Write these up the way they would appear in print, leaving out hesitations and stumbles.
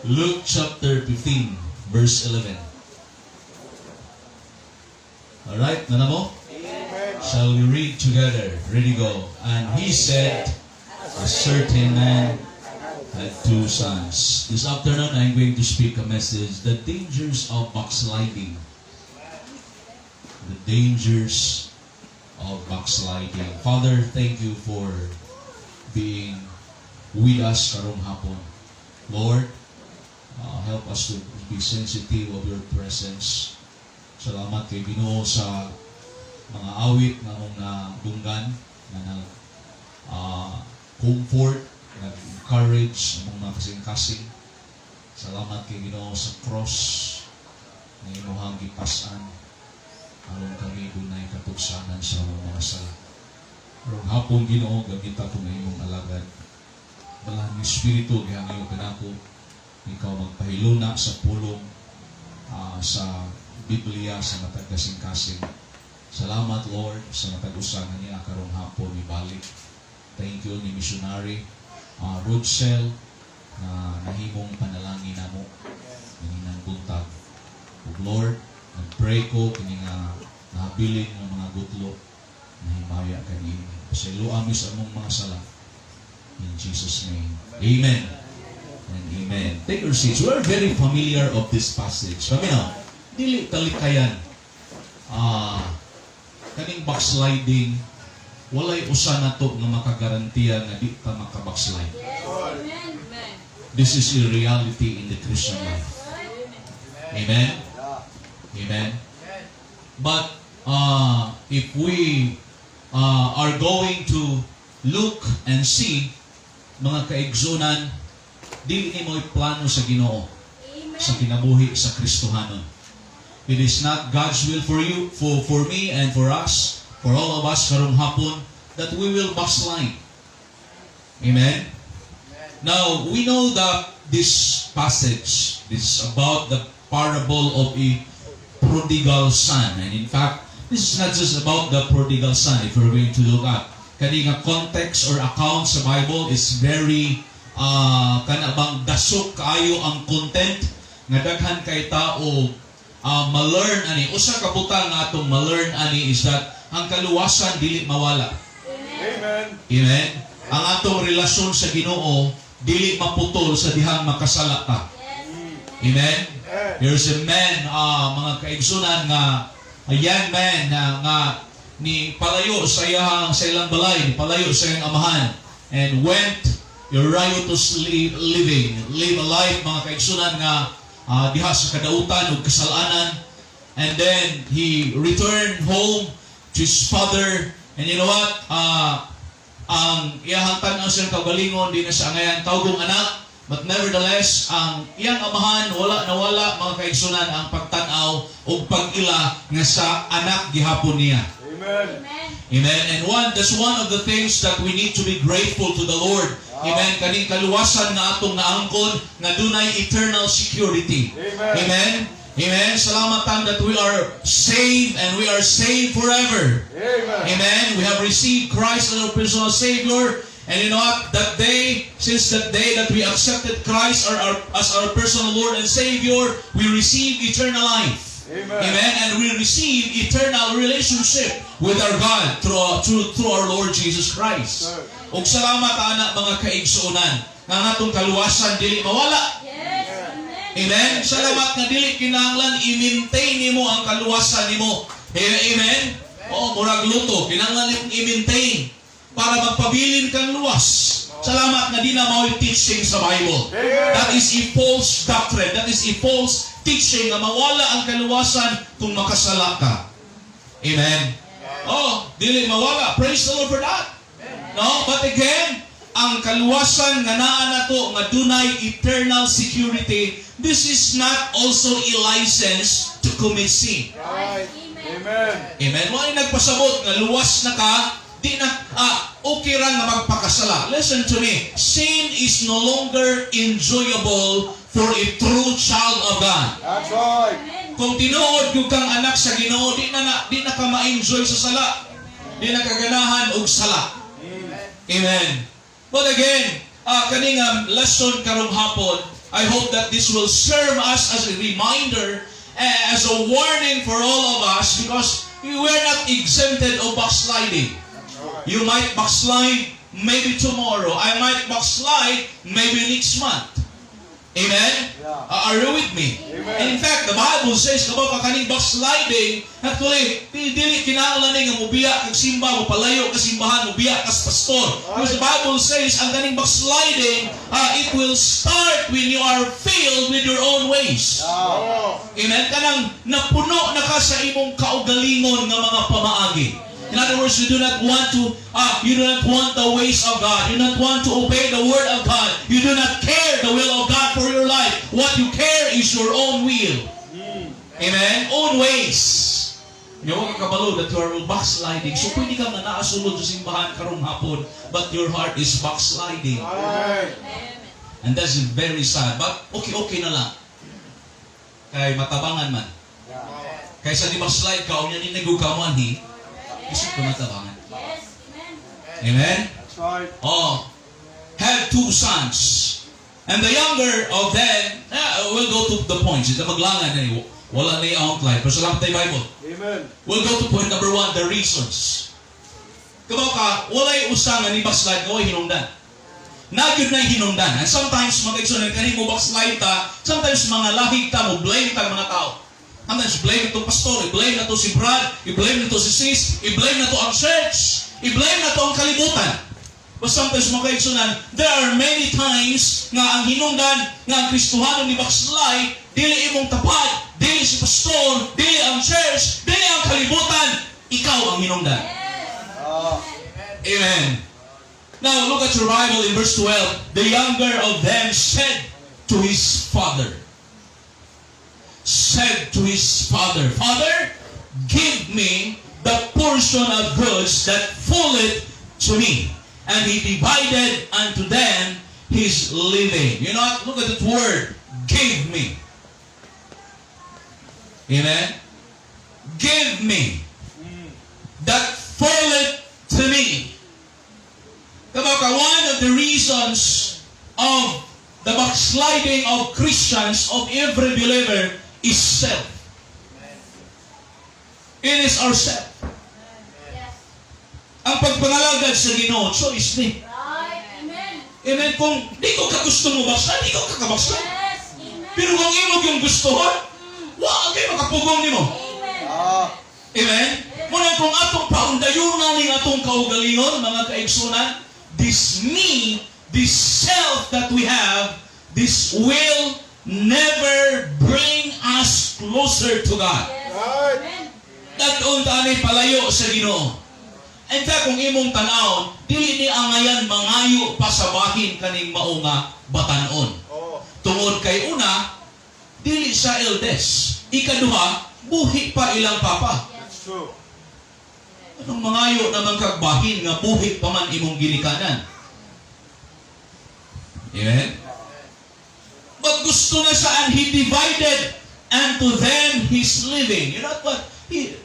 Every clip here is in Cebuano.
Luke chapter 15, verse 11. Alright, naa na mo? Shall we read together? Ready, go. "And he said, 'A certain man had two sons.'" This afternoon, I'm going to speak a message, "The Dangers of Backsliding." The dangers of backsliding. Father, thank you for being with us karong hapon. Lord, help us to be sensitive of your presence. Salamat kay Ginoo sa mga awit nga among nadunggan nga nag comfort, nag-encourage among mga kasing-kasing. Salamat kay Ginoo sa cross nga imuhang gipas-an aron kami dunay katugsanan sa among mga sala. Karong hapon, Ginoo, gamita ko nga imong alagad. Balaang Espiritu, gihangyo kanako ikaw magpahiluna sa pulong sa Biblia sa matag kasing-kasing. Salamat, Lord, sa matag usa nga niya karong hapon ibalik. Thank you ni missionary Rudsel na nahimong panalangin namo ganinang buntag. Ug Lord, nag-pray ko kini nga nahabilin nga mga gutlo nahimaya kaniini. Pasayloa mi sa among mga sala. In Jesus' name. Amen. And amen. Take your seats. We are very familiar of this passage. Kami na, dili talikayan. Kaning backsliding, walay usa nato nga makagarantiya nga di ta maka-backslide. This is a reality in the Christian life. Amen? Amen? But if we are going to look and see, mga kaigsunan, dili ni mo'y plano sa Ginoo sa kinabuhi sa Kristohanon. It is not God's will for you, for me, and for us, for all of us karong hapon, that we will backslide. Amen? Now, we know that this passage, this is about the parable of a prodigal son. And in fact, this is not just about the prodigal son if we're going to look at. Kani nga context or account sa Bible is very kana bang dasok kaayo ang content nga daghan kay tao ma-learn ani. Usa ka butang nga atong ma-learn ani is that ang kaluwasan dili mawala. Amen. Amen. Ang atong relasyon sa Ginoo dili maputol sa dihang makasala ka. Amen. There's a man, mga kaigsunan, nga a young man na nga ni palayo sa ilang balay, ni palayo sa iyang amahan and went a riotous living, live a life, mga kaigsunan, nga diha sa kadautan ug kasalanan. And then he returned home to his father, and you know what? Ang iyahang tan-aw siyang kaugalingon, di na siya angayan tawgong anak. But nevertheless, ang iyang amahan, wala nawala, mga kaigsunan, ang pagtan-aw o pag-ila nga sa anak gihapon niya. Amen. Amen. And that's one of the things that we need to be grateful to the Lord. Amen. Kaning kaluwasan nga atong naangkon nga dunay eternal security. Amen. Amen. Amen. Salamat tan that we are saved and we are saved forever. Amen. Amen. We have received Christ as our personal Savior. And you know what? That day, since that day that we accepted Christ as our personal Lord and Savior, we receive eternal life. Amen. Amen. And we receive eternal relationship with our God through our Lord Jesus Christ. Sir. Ug salamat ana, mga kaigsuonan, nga ang atong kaluwasan dili mawala. Amen. Salamat nga dili kinahanglan i-maintain nimo ang kaluwasan nimo. Amen. Oo, murag lotto, kinahanglan nimong i-maintain para magpabilin kang luwas. Salamat nga di na mao'y teaching sa Bible. Amen. That is a false doctrine. That is a false teaching nga mawala ang kaluwasan kung makasala ka. Amen. Oh, dili mawala. Praise the Lord for that. No, but again, ang kaluwasan nga naa nato nga dunay eternal security, this is not also a license to commit sin. Right. Amen. Amen. Mo ay nagpasabot nga luwas na ka, di na okay ra nga magpakasala. Listen to me. Sin is no longer enjoyable for a true child of God. That's right. Kung tinuod gyud kang anak sa Ginoo, di na ka ma-enjoy sa sala. Di na ka ganahan og sala. Amen. But again, kaning lesson karong hapon I hope that this will serve us as a reminder, as a warning for all of us, because we're not exempted of backsliding. You might backslide maybe tomorrow. I might backslide maybe next month. Amen? Yeah. Are you with me? Amen. And in fact, the Bible says, kabaw ka kaning backsliding, actually, dili kinahanglan ni nga mubiya kag simba, mo palayo ka simbahan, mubiya ka sa pastor. Because the Bible says, ang kaning backsliding, it will start when you are filled with your own ways. Amen? Kanang napuno na ka sa imong kaugalingon nga mga pamaagi. In other words, you do not want the ways of God. You do not want to obey the word of God. You do not care the will of God for your life. What you care is your own will. Amen? Own ways. Nga wa ka kabalo that you are backsliding. So pwede ka nga naa sulod sa simbahan karong hapon, but your heart is backsliding. Amen. And that's very sad. But okay na lang. Kay matabangan man. Kaysa di backslide ka, unya ni nagugkaman hi, isip ka matabangan. Amen? That's right. Oh, had two sons. And the younger of them, we'll go to the points. Ito maglangan na eh. Wala na yung outline. Pero salamat tayo Bible. Amen. We'll go to point number 1, the reasons. Kabaw ka, walay usa nga ni backslide nga walay hinungdan. Naa gyud na hinungdan. And sometimes, mga igsoon, kani mo backslide ta, sometimes mga lahig ta, mo blame ta mga tao. Sometimes blame nato pastor, i-blame nato si Brad, i-blame nato si Sis, i-blame nato ang church, i-blame nato ang kalibutan. But sometimes, mga kaigsunan, there are many times nga ang hinungdan nga ang Kristohano ni backslide, dili imong tapad, dili si pastor, dili ang church, dili ang kalibutan, ikaw ang hinungdan. Amen. Now look at your Bible in verse 12. The younger of them said to his father, said to his father, "Father, give me the portion of goods that falleth to me." And he divided unto them his living. You know what? Look at that word, "give me." Amen? Give me that falleth to me. Kabaka, one of the reasons of the backsliding of Christians, of every believer, is self. It is ourself. Ang pagpangalagad sa Ginoo, choice ni. Right. Amen. Amen. Kung di ko ka gusto mo backslide, di ko ka kabackslide. Yes. Amen. Pero kung imo yung gustohon, wa kay makapugong nimo. Amen. Amen? Muna kung atong paundayunan ning atong kaugalingon, mga kaigsunan, this me, this self that we have, this will never bring us closer to God. Yes. Amen. Dad-on ta ani palayo sa Ginoo. In fact, kung imong tan-awon, dili ni angayan mangayo pa sa bahin kaning mao nga batanon. Tungod kay una, dili sa eldest. Ikaduha, buhi pa ilang papa. That's true. Anong mangayo naman kag bahin nga buhi pa man imong ginikanan? Amen? But gusto na siya and he divided unto them his living. You know what?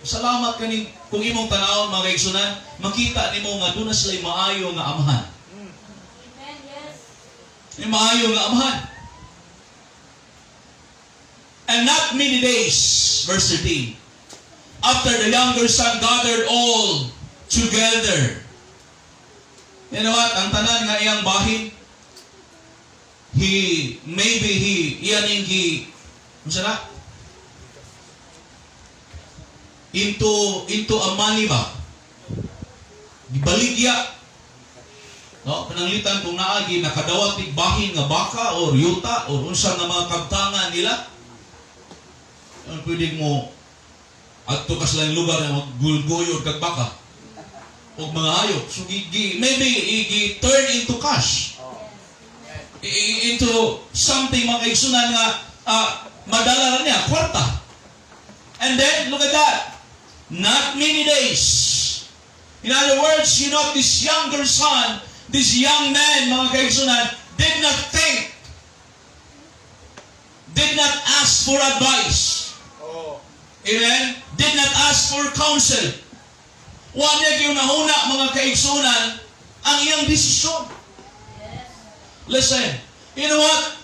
Salamat kaning kung imong tanawon, mga kaigsunan, makita nimo nga doon na sila maayo nga amahan. Amen. Yes. May maayo nga amahan. And not many days, verse 13, after the younger son gathered all together. You know what? Ang tanan nga iyang bahin, he, maybe he, iyan yung gi, unsa na? Into a money ba? Gibaligya. No, pananglitan kung naagi nakadawat tig bahin nga baka or yuta or unsa nga mga kabtangan nila. Ang pwede mo adto ka sa laing lugar nga magguyod kag baka og mga hayop. So gi, maybe gi turn into cash. Into something, mga kaigsunan, nga madala na niya kwarta. And then look at that. Not many days. In other words, this younger son, this young man, mga kaigsunan, did not think, did not ask for advice. Amen? Did not ask for counsel. Wa niya gihuna-huna, mga kaigsunan, ang iyang desisyon. Yes. Listen, you know what?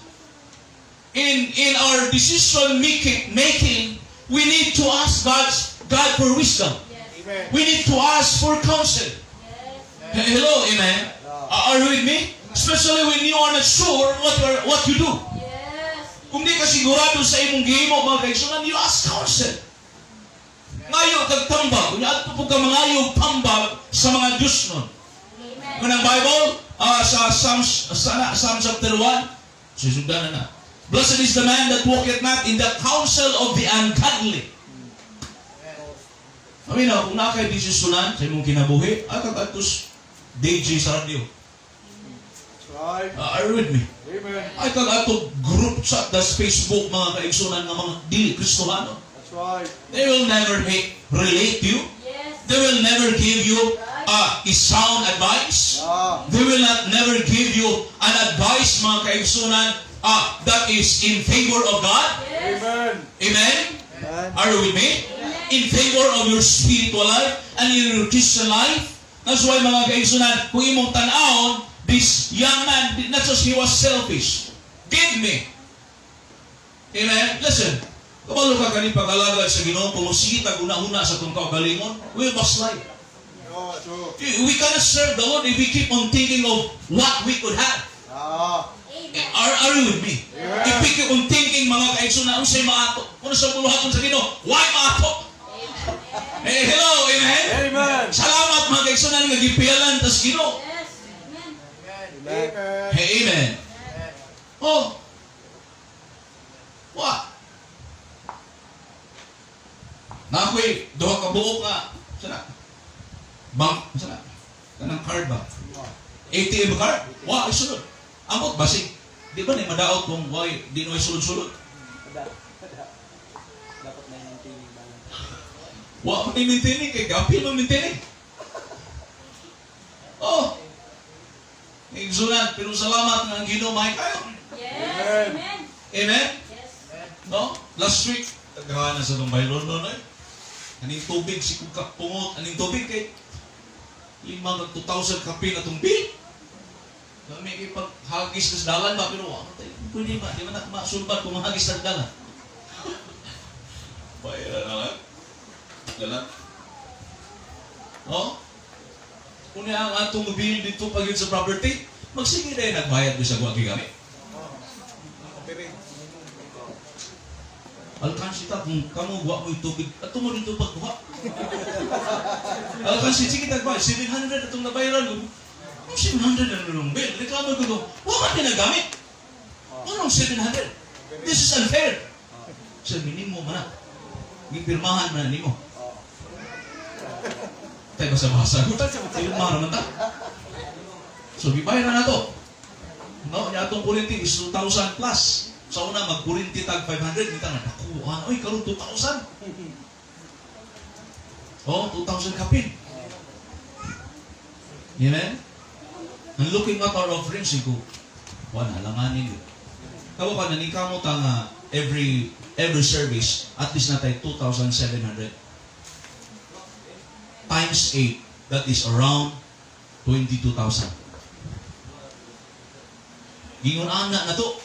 in our decision making, we need to ask God for wisdom. Amen. We need to ask for counsel. Hello, amen. Are you with me? Especially when you are not sure what you do. Kung di ka sigurado sa imong gihimo, mga kaigsunan, you ask counsel. Ngayo kag tambag, unya adto pud ka mangayo tambag sa mga Diyos nun. Amen. Kanang Bible, sa Psalms, Psalm chapter 1, susundan na na. "Blessed is the man that walketh not in the counsel of the ungodly." Amin na, kung naa kay desisyonan sa imong kinabuhi, ay kag adtos DJ sa radyo. That's right. Are you with me? Amen. Ay kag ato group chat das Facebook, mga kaigsunan, nga mga dili Kristohano. That's right. They will never relate to you. They will never give you a sound advice. They will not never give you an advice, mga kaigsunan, that is in favor of God. Amen. Amen? Amen. Are you with me? In favor of your spiritual life and in your Christian life. That's why, mga kaigsunan, kung imong tan-awon, this young man, not just he was selfish. "Give me." Amen? Listen, kabalo ka kaning pag-alagad sa Ginoo, kung sige tag una-una sa atong kaugalingon, we must slide. Oh, true. We cannot serve the Lord if we keep on thinking of what we could have. Amen. Are you with me? Yeah. If we keep on thinking, mga kaigsunan, unsay maato? Kung sa buluhaton sa Ginoo, why maato? Eh, hello, amen? Amen. Salamat, mga kaigsunan, nga gipiyalan tas Ginoo. Yes. Amen. Amen. Hey, amen. Oh. Wa. Naa ko'y duha ka buok nga sana. Bank sana. Kanang card ba? ATM card? Wa ay sulod. Amot basig. Di ba ni madaot kung why di no sulod-sulod? Dapat na yung maintaining balance. Wa man ni maintaining kay gapil man maintaining. Oh. Igsunan, pero salamat nga ang Ginoo may kayo. Yes. Amen. Amen. Yes. No? Last week, tagahan na sa itong bayron no, eh. Aning tubig, si kung kapungot, aning tubig kay lima kag 2,000 kapin atong bill. Kami ipaghagis na sa dalan ba, pero wa man tayo. Pwede ba? Di ba na masulbad kung mahagis sa dalan? Bayaran na lang. Dalan. Oh? Unya ang atong bill dito pag yun sa property, magsige dahil nagbayad ko sa kuha gigamit. Alkansi ta kung kamo wa mo tubig, ato mo dito pagkuha. Alkansi sige tagba 700 atong nabayaran ko. Ang 700 na nung bill, reklamo ko, wa man ginagamit. Anong 700? This is unfair. Sa minimo man na. Gipirmahan man na nimo. Tayo basa-basa ko. Pirma naman ta. So gibayaran na to. No, nya atong kuryente is 2,000 plus. Sa una magkuryente tag 500, kita nga nakuha, oy, karon 2,000. Oh, 2,000 kapin. Amen? And looking at our offerings, ko, wala, halanganin yun. Kamo ka, nanikamo ta nga every service, at least natay 2,700. Times 8, that is around 22,000. Gingon ana na to.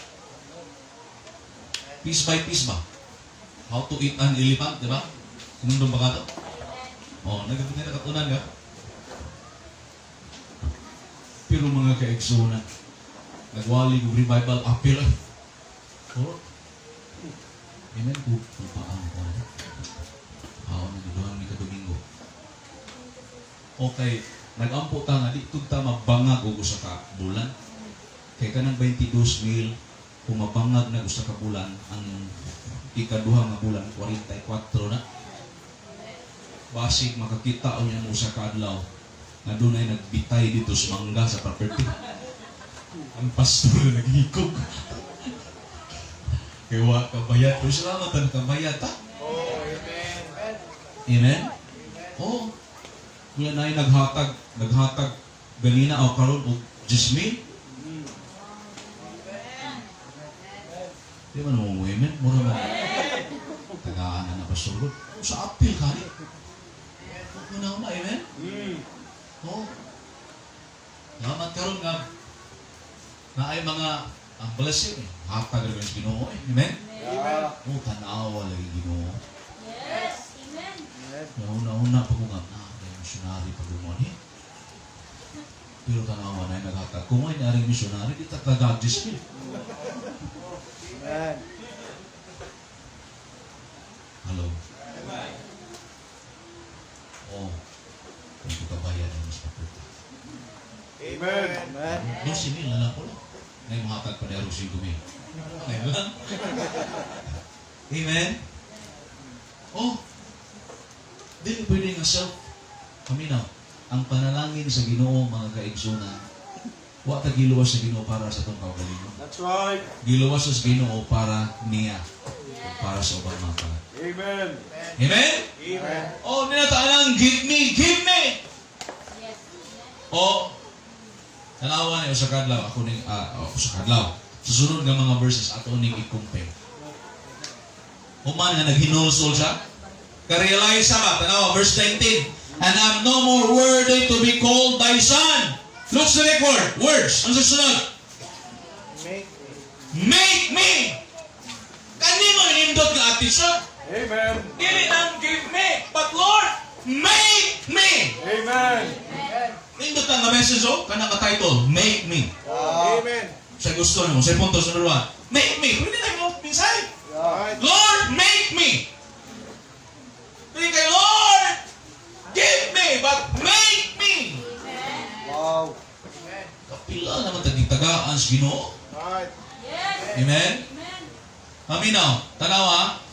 Piece by piece ba? How to Eat an Elephant, di ba? Sinundong ba ka to? Oh, nagkakita nakatunan ka. Pero mga kaigsunan, nagwali og revival appeal. Oh. Amen. Kung paano ko ano? Ako nag ni ka Domingo. Okay, nagampo ta nga di tug ta mabangag og usa ka bulan. Kay kanang 22 mil kung mabangag na usa ka bulan, ang ikaduha nga bulan 44 na. Basig makakita o niya usa ka adlaw nga dunay nagbitay dito sa mangga sa property. Ang pastor na naghikog. Kay wa kabayad. Pero salamat ang kabayad ta. Oh, amen. Amen? Oh. Wala na yung naghatag ganina o karon og 10,000. Di ba naman mo, amen? Mura ba? Tagaan na na pastor. Sa appeal kani. Una na, amen? Mm. Oh. Salamat karon nga na ay mga Ang blessing, hatag rin sa Ginoo eh. Amen? Amen. Oh, tanawa lagi Ginoo. Yes. Amen. Amen. Nauna-una pa ko nga, kay missionary pa gumawa ni. Pero tanawa na yung naghatag. Kung ay naring missionary, di tatagag 10,000. Amen. Hello? Oh, kung kabayan ang mas maputa. Amen. Amen. 12,000 na lang ko lang. Ngayon mahatag pa niya 5,000. Ngayon lang. Amen? Oh, dili pwede nga self. Kami na, ang panalangin sa Ginoo, mga kaigsunan, wa ta giluwas sa Ginoo para sa atong kaugalingon. That's right. Giluwas sa Ginoo para niya, para sa ubang mga kalat. Amen. Amen? Amen. Oh, ninataanang, give me, give me! Yes. O, tanawa ni usa ka adlaw, ako ning oh, usa ka adlaw. Susunod nga mga verses ato ning i-compare. Human nga naghinulsol siya. Ka-realize siya ba? Tanawa, verse 19. "And I'm no more worthy to be called thy son." Look sa record. Words. Ano sa sunod? Make Make me! Kanino inindot nga attitude? Amen. Dili nang give me, but Lord, make me! Amen. Nindot ang message oh, kana ka title, "Make Me." Amen. Sa gusto nimo, sa punto sa number one. Make me. Pwede na mo minsay. Right. Lord, make me. Pwede kay Lord, give me, but make me. Wow. Kapila naman tagitagaan sa Ginoo. Right. Yes. Amen? Amen. Paminaw, tanawa.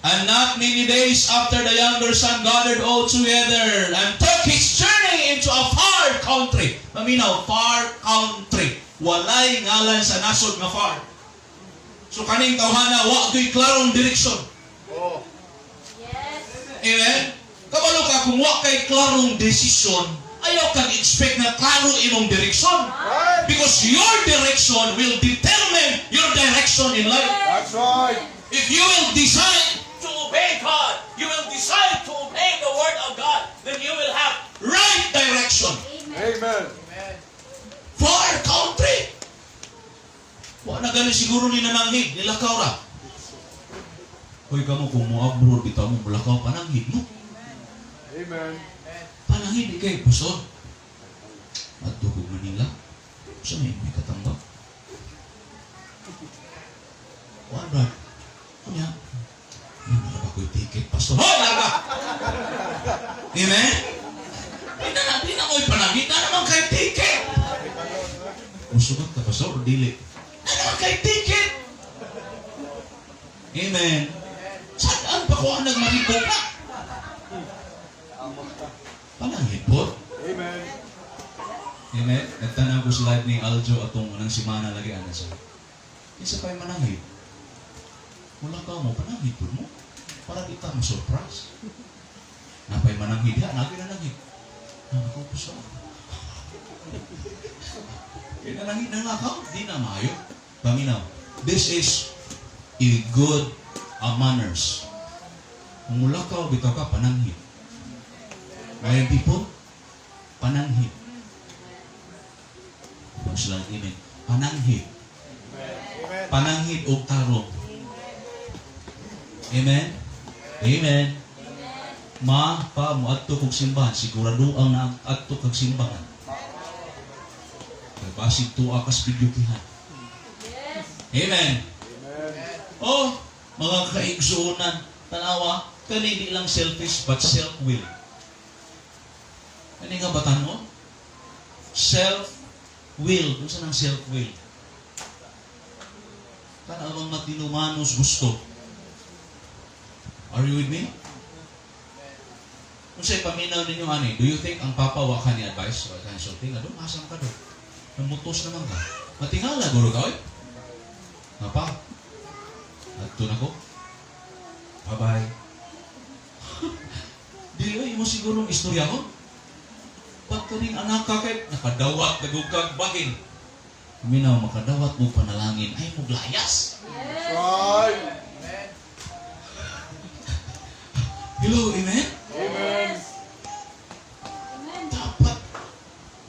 And not many days after, the younger son gathered all together and took his journey into a far country. Paminaw, far country. Walay ngalan sa nasod nga far. So kaning tawhana, wa gyud klarong direksyon. Oh. Yes. Amen? Kabalo ka kung wa kay klarong desisyon, ayaw kang expect na klaro imong direksyon. Right. Because your direction will determine your direction in life. That's right. If you will decide to obey God, you will decide to obey the Word of God, then you will have right direction. Amen. Amen. Far country. Wa na gani siguro ni nananghid, nilakaw ra. Hoy kamo kung mo abroad bitaw mo mulakaw, pananghid mo. Amen. Pananghid kay pastor. Adto ko Manila. Sa may katambak. Kuan brad. Kunya. May mga ba ko'y ticket, pastor? Hoy, larga! Amen? Di na ko'y pananghid. Na naman kay ticket. Musugot ka, pastor, or dili? Na naman kay ticket. Amen. Saan pa ko ang nagmaribok na? Pananghid po. Amen. Amen. Nagtanaw ko sa live ni Aljo atong unang simana lagi ana sa. Kinsa pa'y mananghid? Wala ka mo, pananghid po mo. Para kita ma-surprise. Napay mananghid ha, nagi nananghid. Ako po sa. Kaya nananghid na lakaw, di na maayo. Paminaw, this is a good manners. Kung mulakaw, bitaw ka, pananghid. Ngayon people, pananghid. Huwag silang amen. Pananghid. Amen. Pananghid og tarong. Amen? Amen. Ma, pa, mo adto kog simbahan, sigurado ang naadto kag simbahan. Kay basig tuwa kas videokihan. Yes. Amen. Amen. Oh, mga kaigsuonan, tanawa, kani di lang selfish but self-will. Ano nga batanon? Self-will. Unsa nang self-will? Kana bang matinumanos gusto? Are you with me? Unsay paminaw ninyo ani? Do you think ang papa wa ka ni advice? Wa ka ni sulti? Nga doon, asam ka doon. Namutos naman ka. Matingala, guro ka, oy. Papa, adto na ko. Bye-bye. Dili oy, imo siguro ang istorya ko. Ba't ka ring anak ka kay nakadawat nagug kag bahin. Minaw makadawat mo panalangin ay mo layas. Yes. Right. Hello, amen? Amen. Yes. Amen. Dapat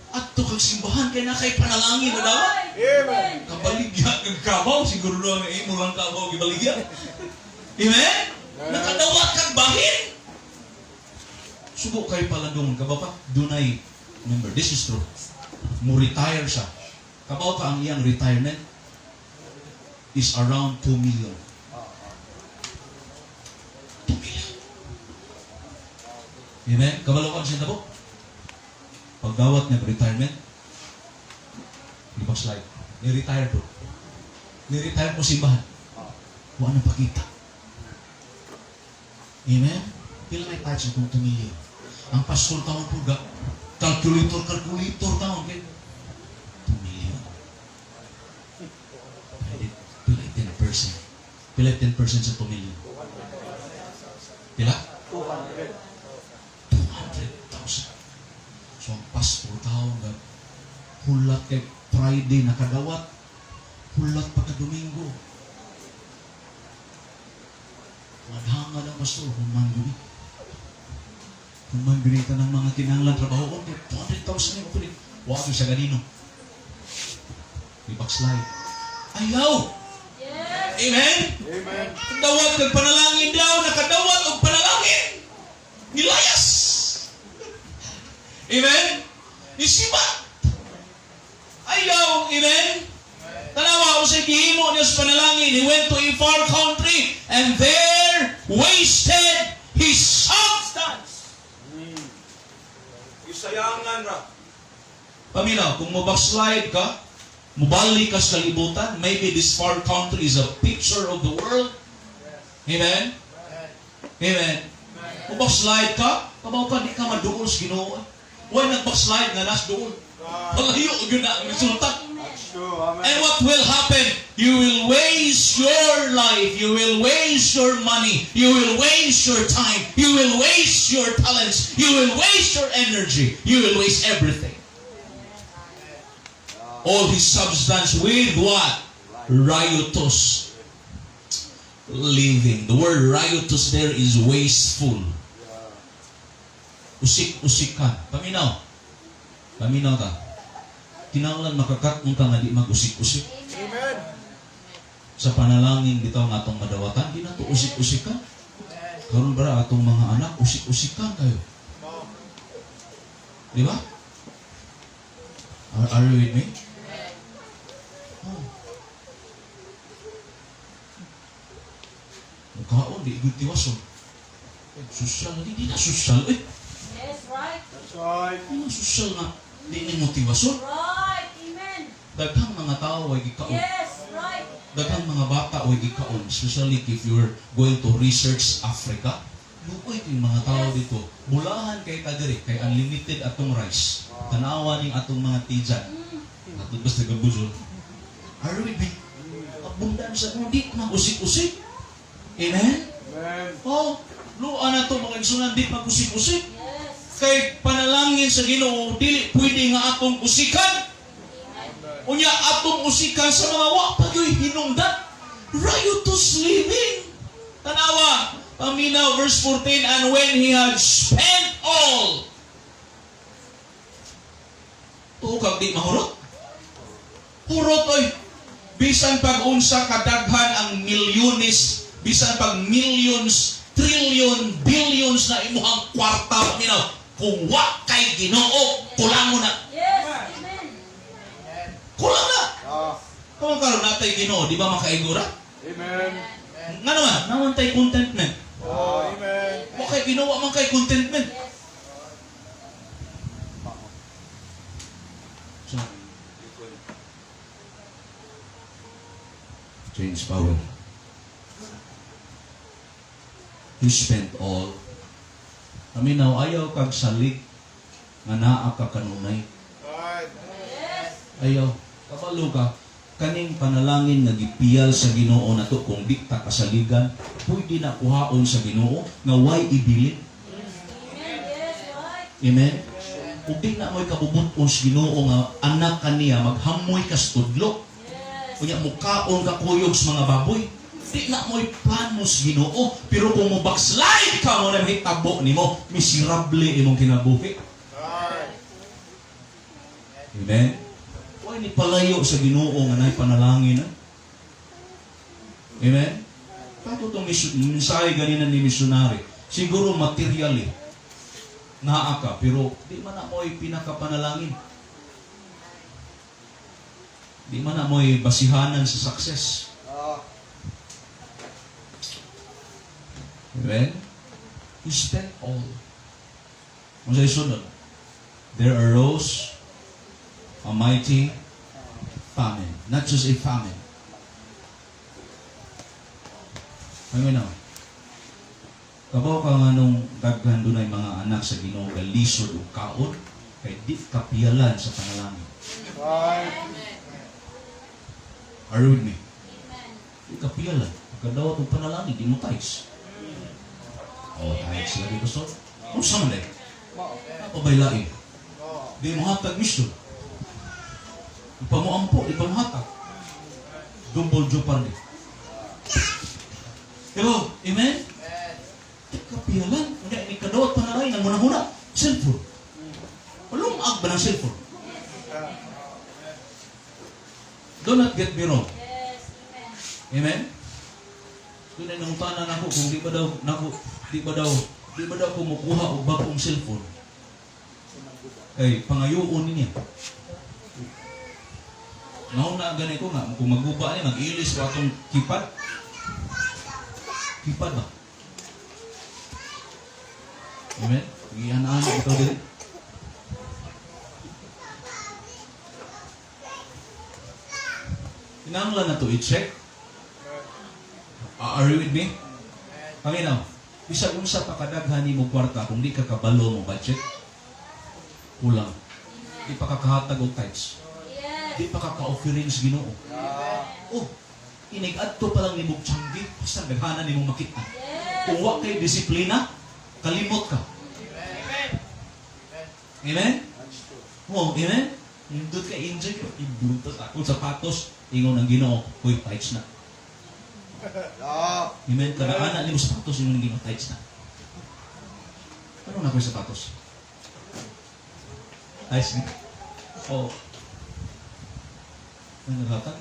adto kag simbahan kay na kay panalangin na dawat. Amen. Kabaligya kag kabaw, siguro na imo lang kabaw gibaligya. Amen? Nakadawat kag bahin. Sugo kay palandong, kabaw ka, dunay, remember, this is true. Mo retire siya. Kabaw ka ang iyang retirement is around 2 million. 2 million. Amen? Kabalo ka siya po? Pagdawat niya retirement, di ba slide? Ni-retire po. Ni-retire po simbahan. Wa nang pakita. Amen? Pila may touch itong 2 million. Ang pastor taon po, ga, calculator, calculator taon. Kay 2 million. Pwede, pila 10%. Pila 10% sa 2 million. Pila? 200. 200,000. So ang pastor taon, ga, hulat kay Friday nakadawat, hulat pagka Domingo. Madhanga ang pastor, human guni. Human guni ka ng mga kinahanglan trabaho ko, 200,000 yung kulit. Wag sa ganino. Di backslide. Ayaw! Yes. Amen? Amen. Dawat kag panalangin daw, nakadawat og panalangin. Nilayas. Amen? Nisibat. Ayaw, amen? Tanawa, unsay gihimo niya sa panalangin. He went to a far country and there wasted his substance. Isayangan ra. Paminaw, kung mo backslide ka, mubalik ka sa kalibutan, maybe this far country is a picture of the world. Amen? Amen. Kung backslide ka, kabaw ka, di ka maduol sa Ginoo. Why nag-backslide nga nas duol? Palayo gyud na ang resulta. That's true. Amen. And what will happen? You will waste your life. You will waste your money. You will waste your time. You will waste your talents. You will waste your energy. You will waste everything. All his substance with what? Riotous living. The word "riotous" there is wasteful. Usik-usikan. Paminaw. Paminaw ka. Kinahanglan makakat-on ka nga di mag-usik-usik. Amen. Sa panalangin bitaw nga atong madawatan, di na to usik-usikan. Karon bara atong mga anak, usik-usikan kayo. Di ba? Are you with me? Oh. Mukhaon, di gud tiwason. Social, di, di na social eh. Yes, right. That's right. Di na social nga. Di nimo tiwason. Right. Amen. Daghang mga tao way gikaon. Yes, right. Daghang mga bata way gikaon, especially if you're going to research Africa. Luoy kay mga tao dito. Bulahan kay ta diri kay unlimited atong rice. Tanawa ning atong mga tijan. Atong basta gabuzol. Are we be? Abundance sa di mag-usik-usik. Amen? Amen. Oh, luan na to mga igsunan, di mag-usik-usik. Yes. Kay panalangin sa Ginoo dili pwede nga atong usikan. Unya atong usikan sa mga wa pa gyoy hinungdan. Riotous living. Tanawa, paminaw verse 14, "And when he had spent all." Tuo kag di mahurot? Hurot oy. Bisan pag unsa kadaghan ang milyones, bisan pag millions, trillion, billions na imuhang kwarta, paminaw, kung wa kay Ginoo, kulang mo na. Yes. Amen. Kulang na. Ah. Kung karon natay Ginoo, di ba makaigura? Amen. Nga naman, naman tay contentment. Oh, amen. Wa kay Ginoo, wa man kay contentment. Yes. So, change power. He spent all. Paminaw, ayaw kag salig nga naa ka kanunay. Right. Yes. Ayaw. Kabalo ka, kaning panalangin nga gipiyal sa Ginoo nato kung di ta kasaligan, pwede na kuhaon sa Ginoo nga way ibilin. Amen. Yes, right. Amen? Ug di na mo'y kabubut-on sa Ginoo nga anak kaniya maghamoy ka sa tudlo. Yes. Unya mukaon ka kuyog sa mga baboy. Di na mo'y plano sa Ginoo, pero kung mo backslide ka mo na mahitabo nimo, miserable imong kinabuhi. Right. Amen? Huwag ni palayo sa Ginoo nga nay panalangin. Eh? Amen? Kato itong mensahe ganina ni missionary. Siguro materially, naa ka, pero di man na mo'y pinakapanalangin. Di man na mo'y basihanan sa success. Amen? He spent all. Kung sa sunod, there arose a mighty famine. Not just a famine. Amen na. Kabaw ka nga nung daghan dunay mga anak sa Ginoo galisod og kaon kay di kapiyalan sa panalangin. Are you with me? Di kapiyalan. Pagkadawat og panalangin, di mo tithes. Oh, tithes lagi, pastor. Unsa man eh? Mao. Pabaylain. Di mo hatag mission. Di pa mo ampo, di pa mo hatag. Double jeopardy. Pero, amen? Di kapiyalan. Kaya ini kadawat panalangin, ang muna-huna, cellphone. Walungag ba ng cellphone? Do not get me wrong. Yes. Amen. Amen? Doon ay nangutanan ako kung di ba daw nako, di ba daw ko mukuha og bagong cellphone. Kay pangayoon niya. Nauna gani ko nga kung maguba ni mag-ilis ko atong keypad. Keypad ba? Amen? Gianaan ito diri. Kinahanglan na to i-check. Are you with me? Paminaw, bisag unsa pa kadaghan nimo kwarta kung di ka kabalo mo budget, kulang. Di pa ka kahatag og tithes. Di pa ka ka-offering sa Ginoo. Oh, inig-adto pa lang nimo tiyanggi, basta daghanan nimo makita. Kung wa kay disiplina, kalimot ka. Amen? That's true. Oh, amen? Nindot ka, enjoy ka. Iblutos akong sapatos. Ingon ang Ginoo, huy, tithes na. Amen? Kada ana nimo sapatos, ingon ang Ginoo, tithes na. Ano na ko yung sapatos? Tithes na. Oh. Ano naghatag?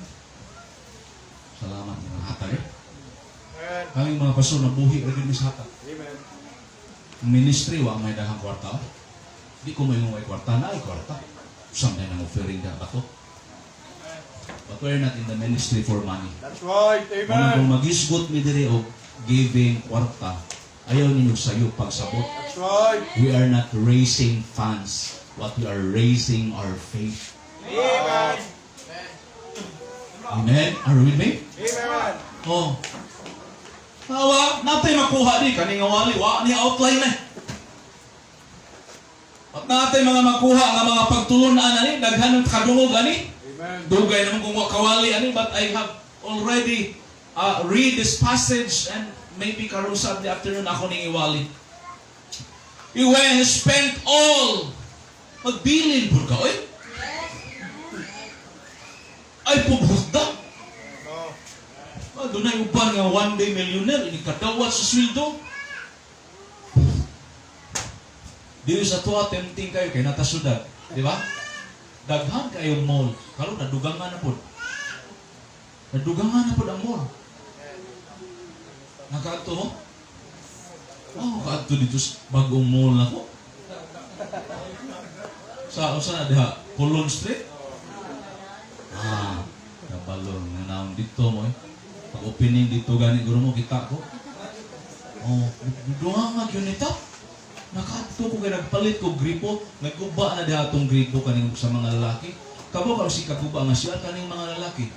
Salamat mga hatag eh. Amen. Kaming mga pastor na buhi ra gyud mi sa hatag. Amen. Ang ministry wa may daghang kwarta. Di ko may may kwarta na ay kwarta. Samday nang offering da bato. But we're not in the ministry for money. That's right. Kung Amen. kung magisgot mi diri og giving kwarta, ayaw ninyo sayo pagsabot. That's right. We are not raising funds. What we are raising our faith. Amen. Amen? Are you with me? Amen. Oh. Awa, natay makuha di kani nga wali, wa ni outline na. At natay mga makuha nga mga pagtulunan ani, daghan ng kadungog ani. Amen. Dugay naman kung wa kawali ani, but I have already read this passage and maybe karon sa the afternoon ako ning iwali. He went and spent all. Magbilin pud ka, oy. Ay pughusda. Oh. Ah, dunay uban nga one day millionaire, ini kadawat sa sweldo. Dili sa tuwa tempting kayo kay nata syudad, di ba? Daghan kayong mall. Karon nadugangan na pud. Nadugangan na pud ang mall. Nakaadto mo? Oh, kaadto dito sa bagong mall nako. Sa usa na diha, Colon Street. Ah, kabalon nga naon dito mo eh. Pag opening dito gani guro mo kita ko. Oh, duha nga gyud nito. Nakaadto ko kay nagpalit ko gripo, nagguba na diha atong gripo kaning sa mga lalaki. Kabo ka si kaguba nga siya kaning mga lalaki.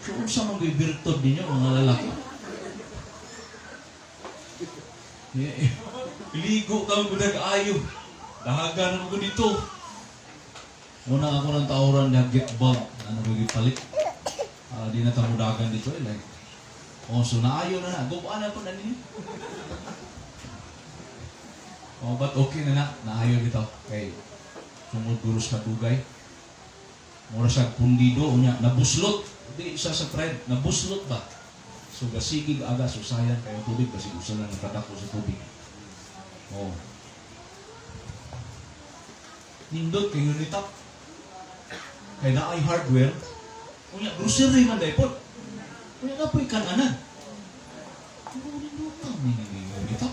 So unsa man gyud birtod ninyo mga lalaki? Eh, ligo ka mo ayo. Dahagan mo ko dito. Muna ako ng tauran na get bag na ano palit. Ah, di na tamudagan dito eh. Like, oh, so naayo na na. Gubaan na po na ninyo. Oh, but okay na na. Naayo dito. Kay sungod guros ka dugay. Mura siya pundido. Unya, nabuslot. Di isa sa trend. Nabuslot ba? So gasigig aga, so sayang kayo tubig kasi gusto lang nakadako sa tubig. Oh. Nindot kayo nitap. Kay naay hardware. Unya, grocery man dahil po. Wala na po'y kananan. Ano ni nito?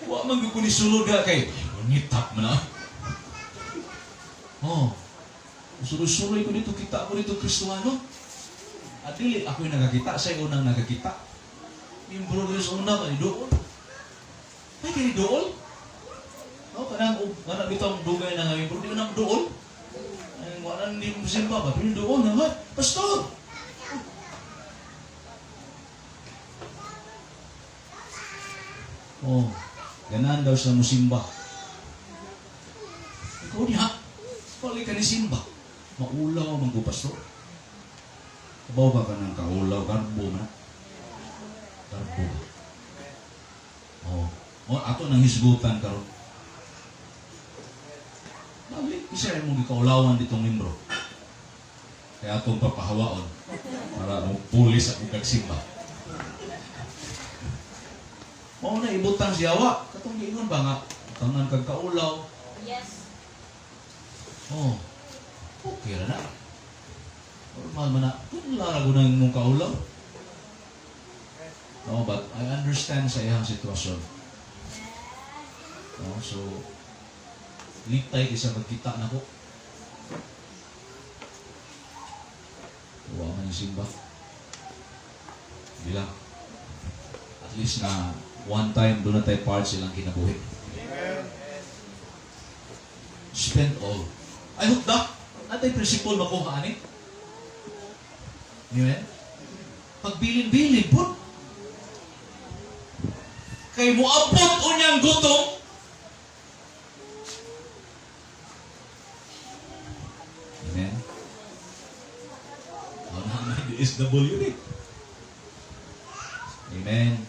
Wa man gyud ko ni sulod ga kay nitap man na. Oh. Sulod-suloy ko dito, kita ko dito Kristuano. At dili ako'y nagakita, siya unang nagakita. Mimbro dito sa una, may dool. Ay, kini dool? Oh, kanang kanang bitong dugay na nga mimbro, di nang dool. Ay, wala ni simba ba? Pero dool na ba? Pastor! Oh, ganan daw siya musimba. Ikaw niya, wala ka ni simba. Maulaw man ko, pastor. Kabaw ba ka ng kaulaw? Garbo man. Garbo ba? Oh, oh ato nang hisgutan karon. Balik, isa mong gikaulawan ditong membro. Kaya atong papahawaon para mo pulis ako kag simba. Mao na ibutang siya wa. Katong giingon ba nga tangan kag kaulaw. Yes. Oh. Okay ra na. Normal man na. Kung lara ko na imong kaulaw. No, but I understand sa iyang sitwasyon. No, so litay kaysa magkita nako. Wa man yung simba. Di lang. At least na one time doon na tayo part silang kinabuhi. Amen. Spend all. I hope that natay principle makuha ani. Amen? Pagbilin-bilin po. Kay moabot unyang gutom. Amen? Oh, na may DSW ni. Amen.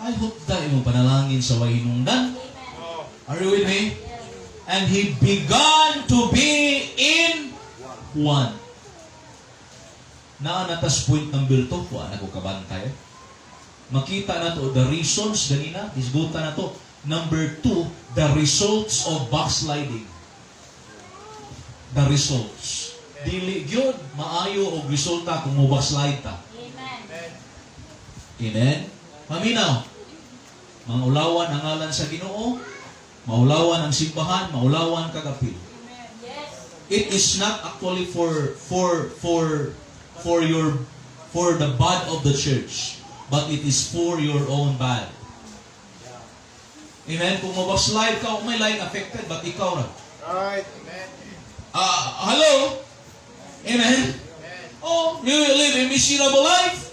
I hope that imong panalangin sa way hinungdan. Oh. Are you with me? Yes. And he began to be in want. Naa na tas point number 2, wa na ko kabantay. Makita na to the reasons ganina, hisgutan na to. Number 2, the results of backsliding. The results. Dili gyud maayo og resulta kung mo backslide ta. Amen. Amen. Paminaw. Mangulawan ang ngalan sa Ginoo, maulawan ang simbahan, maulawan kag apil. Yes. It is not actually for the bad of the church, but it is for your own bad. Amen. Kung mo-backslide ka, may like affected, but ikaw ra. Right. Amen. Ah, hello? Amen. Oh, you will live a miserable life.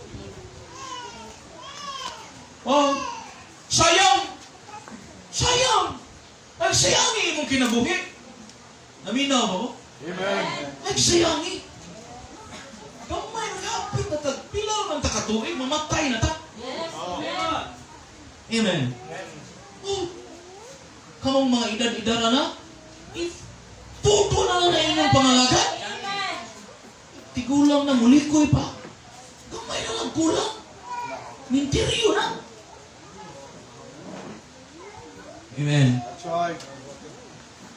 Oh, sayang. Sayang. Nagsayangi imong kinabuhi. Naminaw ba mo? Amen. Nagsayangi. Gamay na kapit na tag pila man ta katuig, mamatay na ta. Yes. Oh. Amen. Amen. Oh, kamong mga edad-edad na, if tuto na lang na inyong pangalaga, Amen. tigulang na mulikoy pa. Gamay na lang kulang. Minteryo na. Amen. That's right.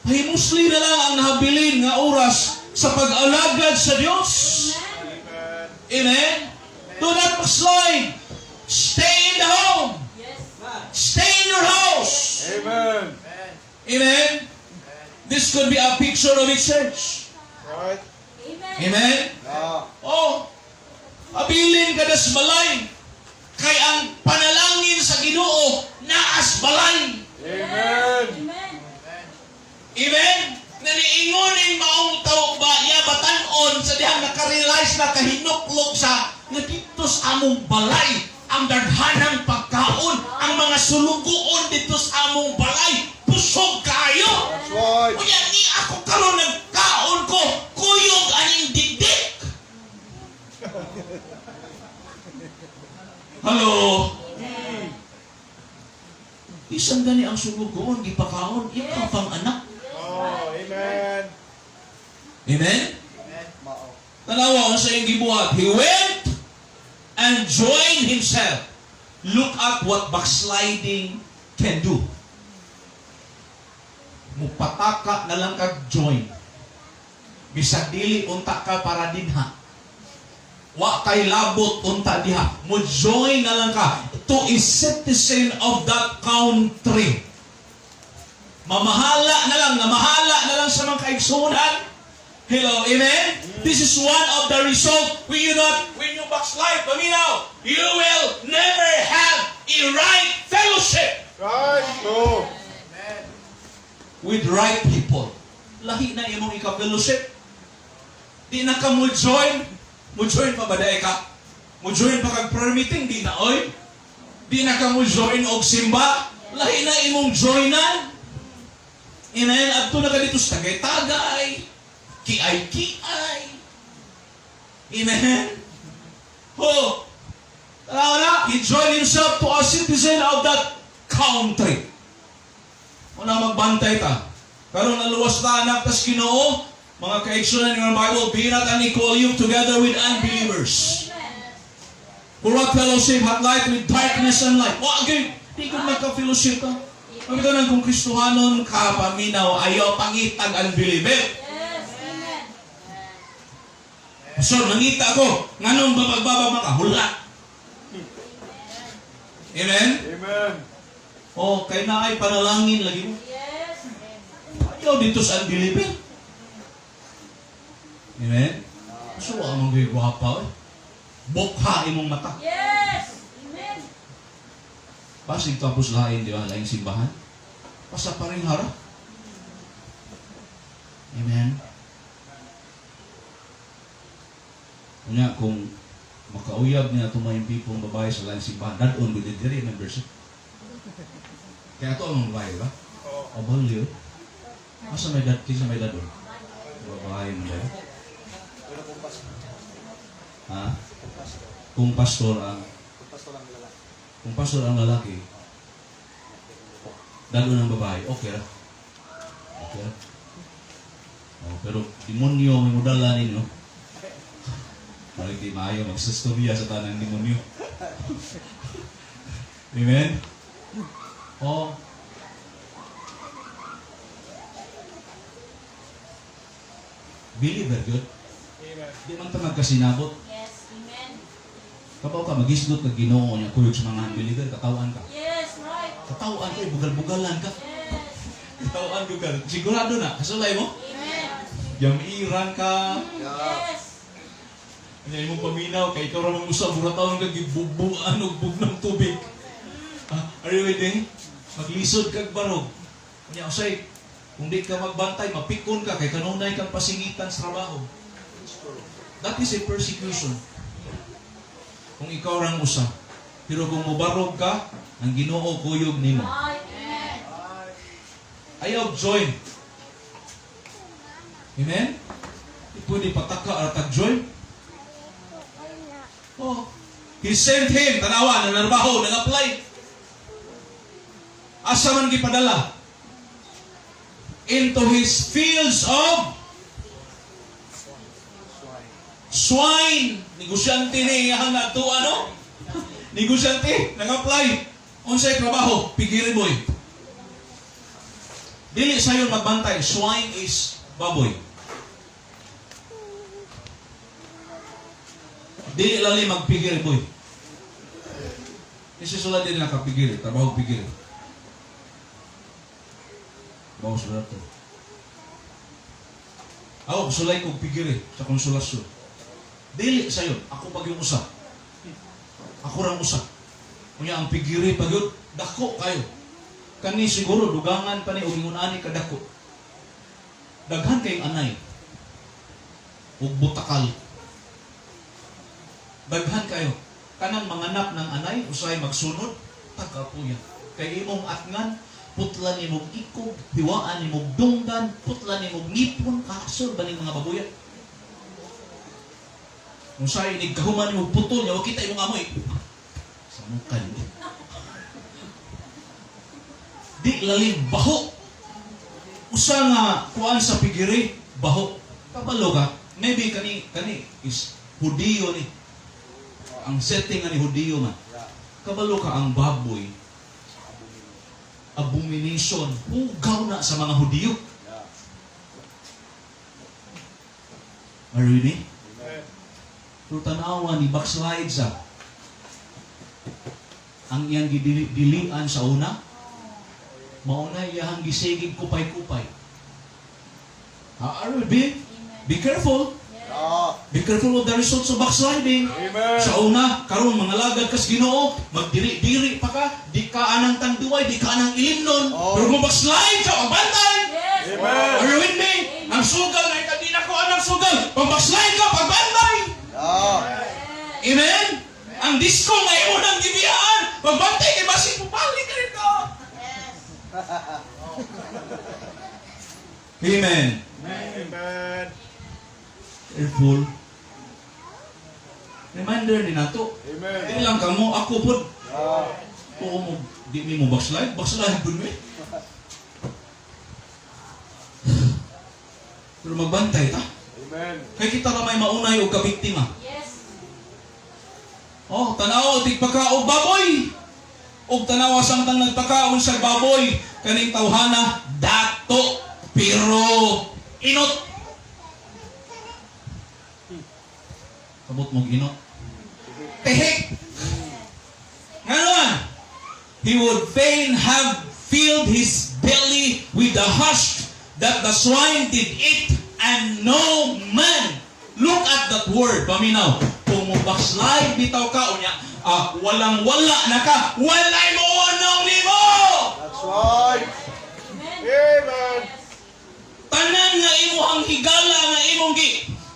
Pahimusli na lang ang nahabilin nga oras sa pag-alagad sa Diyos. Amen. Amen. Do not backslide. Stay in the home. Yes. Stay in your house. Amen. Amen. This could be a picture of a church. Right. Amen. Amen. Yeah. Oh, abilin ka das balay. Kay ang panalangin sa Ginoo naas balay. Amen. Amen. Amen? Na niingon ning maong tao ba ya batan-on sa dihang nakarealize na kahinuklok sa nga dito sa among balay ang daghanang pagkaon, ang mga sulugoon dito sa among balay, busog kaayo. That's right. Unya ni ako karon nagkaon ko, kuyog aning dikdik. Hello. Bisan gani ang sulugoon gipakaon, ikaw pang anak. Oh, amen. Amen? Mao. Tanawa sa iyang gibuhat. He went and joined himself. Look at what backsliding can do. Mupataka na lang kag join. Bisag dili unta ka para dinha. Wa kay labot unta diha. Mo join na lang ka to a citizen of that country. Mamahala na lang, namahala na lang sa mga kaigsunan. Hello, amen? This is one of the result when you not, when you backslide, paminaw, you will never have a right fellowship Right. True. with right people. Lahi na imong ika-fellowship. Di na ka mo join. Mo join pa ba dae ka? Mo join pa kag prayer meeting? Di na, oy. Di na ka mo join og simba. Lahi na imong joinan. Amen? Adto na ka dito sa tagay-tagay. Kiay-kiay. Amen? Ho! Tara na, he joined himself to a citizen of that country. Wala, magbantay ta. Pero naluwas na anak tas Ginoo, mga kaigsunan ng Bible, "Be not unequal you together with unbelievers." Amen. For what fellowship hath light with darkness and light? Wa gyud, di ko magka-fellowship ta. Ang nang kung Kristohanon ka, paminaw, ayaw pangitag unbeliever. Yes. Amen. So, nangita ko, nganong babagbabag maka, hula. Amen? Amen. Oh, kay naay panalangin lagi mo. Yes. Ayaw dito sa unbeliever. Amen? So, wa man gyud gwapa, eh. Bukha imong mata. Yes. Amen. Basig tapos lain, di ba? Laing simbahan. Basta pa rin hara. Amen? Unya, kung makauyab niya itong mga pipong babae sa laing simbahan, dadon gud diri membership. Kaya ito ang babae, di ba? Oh. O balyo. Asa may dad, kinsa may dadon? Babae mo dahil. Pero kung pastor, Ha? kung pastor, Kung pastor ang kung pastor ang lalaki. Kung pastor ang lalaki, dadon ang babae, okay ra. Okay ra. Oh, pero demonyo may modala ninyo. Parang di maayo magsastorya sa tanang demonyo. Amen? Oh. Believer good. Amen. Di man ta magkasinabot. Yes. Amen. Kabaw ka magisgot kag Ginoo niya kuyog sa mga unbeliever, katawhan ka. Yes. Right. Katawhan ka, bugal-bugalan ka. Yes. Katawhan ka. Sigurado na. Kasulay mo? Amen. Yamiran ka. Yes. Anya imong paminaw kay ikaw ra mong usa burataon kag gibubuan og bugnong tubig. Ah, are you ready? Maglisod kag barog. Nya usay kung di ka magbantay, mapikon ka kay kanunay kang pasingitan sa trabaho. That is a persecution. Kung ikaw rang usa. Pero kung mobarog ka, ang Ginoo kuyog nimo. Right. Amen. Ayaw join. Amen? Di pwede pataka at join. Oh. He sent him, tanawa, nanarbaho, nag-apply. Asa man gipadala? Into his fields of Swine. Swine. Negosyante ni ang ato ano? Negosyante, nag-apply. Unsay trabaho? Piggery boy. Dili sayon magbantay. Swine is baboy. Dili lali magpiggery boy. Kasi sila din nakapiggery, trabaho piggery. Bawo sila to. Ako, sulay kong piggery sa Konsolasyon. Dili sayon, ako pag yung usa. Ako rang usa. Unya ang piggery pag yun, dako kayo. Kani siguro dugangan pa ni og ingon ani kadako. Daghan kayong anay. Ug butakal. Daghan kayo. Kanang manganak ng anay usahay magsunod, tagapuya. Kay imong atngan, putlan nimong ikog, hiwaan nimong dunggan, putlan nimong ngipon, kasol ba ning mga babuya? Kung sa inig kahuman nimong putol niya, wa kita imong amoy. Sa mukha niyo. Di lalim, baho. Usa nga kuan sa piggery, baho. Kabalo ka, maybe kani is Hudiyo ni. Ang setting nga ni Hudiyo man. Kabalo ka ang baboy, abomination, hugaw na sa mga Hudiyo. Are you with me? Amen. Pero tanawa ni backslide sa ang iyang gidilian sa una, mauna iyang gisigig kupay-kupay. Ah, are be careful. Be careful of the results of backsliding. Amen. Sa una, karon mga lagad kas Ginoo, magdiri-diri pa ka, di ka anang tanduay, di ka anang ilimnon. Oh. Pero kung backslide ka, pagbantay. Yes. Amen. Are you with me? Ang sugal na ikaw, di na ko anang sugal. Pag backslide ka, pagbantay. Amen? Ang disco nga imo nang gibiyaan, pagbantay kay basig mo balik ka rito. Yes. Amen. Amen. Careful. Reminder ni nato. Amen. Di lang kamo, ako pod. Tuo mo, di mi mo backslide, backslide pud mi. Pero magbantay ta. Amen. Kay kita ra may maunay og kabiktima. Yes. Oh, tanaw tigpakaog baboy. Og tanawa samtang nagpakaon sa baboy kaning tawhana dato pero inot. Kabot mong inot. Tehik. Nganon, he would fain have filled his belly with the husk that the swine did eat and no man. Look at that word, paminaw. Kung mo backslide bitaw ka, unya, walang-wala na ka, walay mo unong nimo! That's right. Amen. Amen. Yes. Tanan nga imo ang higala nga imong gi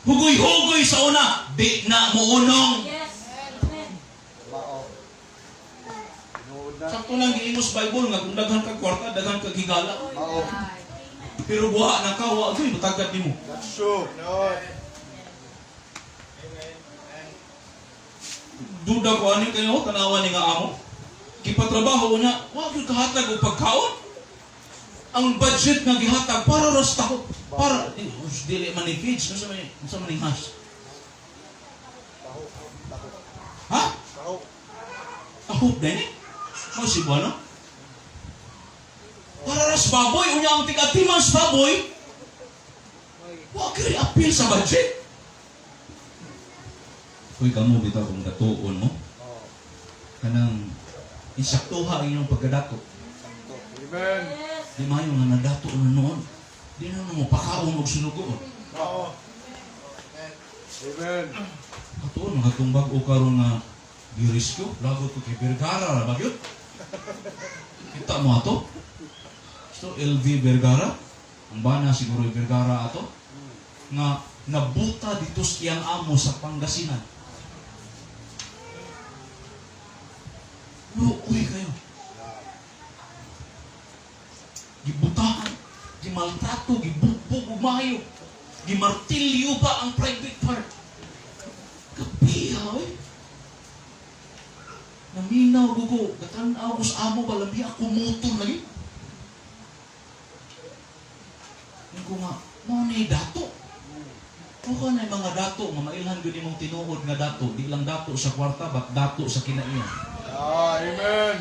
hugoy-hugoy sa una, di na mo unong. Yes. Amen. Mao. Tinuod na. Sakto lang giingos Bible nga kung daghan kag kwarta, daghan kag higala. Mao. Pero buha na ka, wa gyud matagad nimo. That's true. Lord. Duda ko ani kayo tanawa ni nga amo. Gipatrabaho niya, wa gyud kahatag og pagkaon. Ang budget nga gihatag para ra sa taho. Para eh, us, dili man ni feeds, unsa man ning has? Taho. Taho. Ha? Taho. Tahop din eh. Mao Cebuano. Para ra sa baboy, unya ang tig-atiman sa baboy. Wa gyud apil sa budget. Uy, kamo bitaw kung datuon mo. Oh. Kanang insaktuha ang inyong pagkadato. Sakto. Amen. Yes. Di mayo nga nadato na noon. Di na mo pakaon og sinugoon. Oo. Amen. Katuon mga tumbag o karon nga girisko, lagot ko kay Vergara ra ba gyud? Kita mo ato? So LV Vergara, ang bana siguro Vergara ato nga nabuta dito sa iyang amo sa Pangasinan. Luoy kayo. Gibutahan, gimaltrato, gibugbog ug maayo. Gimartilyo pa ang private part. Kapiha, oy. Naminaw ko ko, gatan-aw ko sa amo ba, labi ako motor lagi. Yung ko nga, mao ni dato. Mukha na yung mga dato, nga mailhan gyud imong tinuod nga dato, di lang dato sa kwarta, but dato sa kinaiyan. Ah, amen.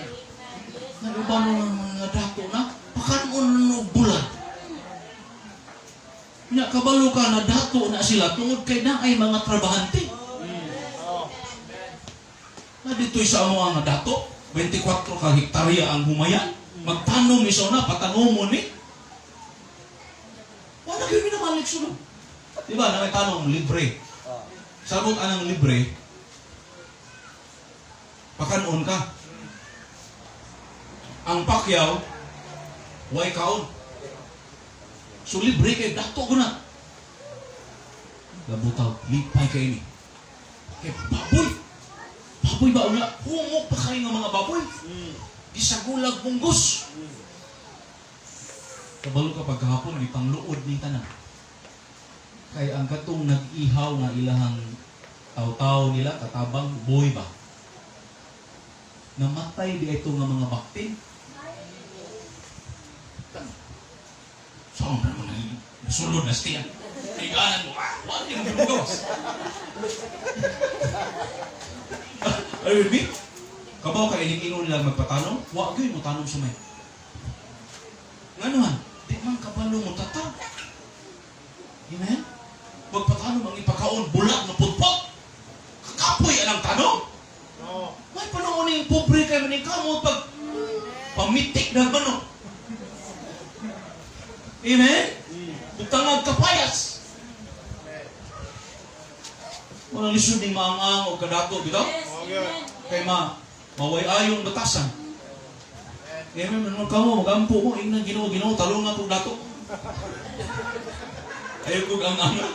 Naluban mo ng mga dato na, pakanon na og bulan. Nya kabalo ka na dato na sila tungod kay na ay mga trabahante. Oh. Na dito'y sa amo nga dato, 24 ka hektarya ang humayan. Magtanom isaw na, patanomon ni. Wala kayo minamalik sulod. Di ba, na may tanong, libre. Ah. Sabot anang libre, pakanon ka. Ang pakyaw, way kaon. So libre kay dato ko na. Labutaw, lipay kay ni. Kay baboy. Baboy ba una? Humok pa kayo ng mga baboy. Gisagulag munggos. Kabalo ka pagkahapon, gipangluod ni tanan. Kay ang katong nag-ihaw nga ilahang taw-taw nila, katabang, boy ba? Namatay di ito nga mga baktin. Saan naman nasulod na siya? Higanan mo, wala mo gawas. Are you with me? Kabaw ka ining-ingon nila magpatanong, wa gyud mo tanong sumay. Nganuhan, di man kabalo mo tata. Amen? Magpatanong ang ipakaon, bulat na putpot. ng tanong. No. May panahon yung pobre kay maning kamo pag pamitik na ba no? Amen? Butangag kapayas. Walang lisod ni maangang o kadato, bitaw? Yes. Amen. Kay ma maway ayong batasan. Amen, man kamo magampo mo ingnan Ginoo, Ginoo talungan kog dato. Ayaw kog ang anga.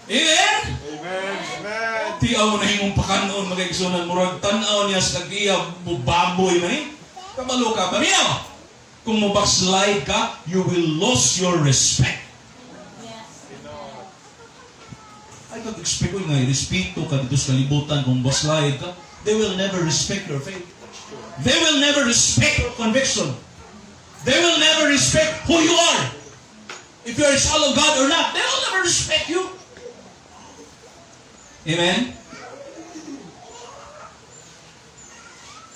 Amen. Amen. Amen. Tiaw na himong pakanon mga igsunan, murag tan-aw niya sa kagiya baboy man eh. Kabalo ka paminaw. Kung mo backslide ka, you will lose your respect. Yes. Ay kag expect ko nga respeto ka dito sa kalibutan kung backslide ka, they will never respect your faith. They will never respect your conviction. They will never respect who you are. If you are a child of God or not, they will never respect you. Amen?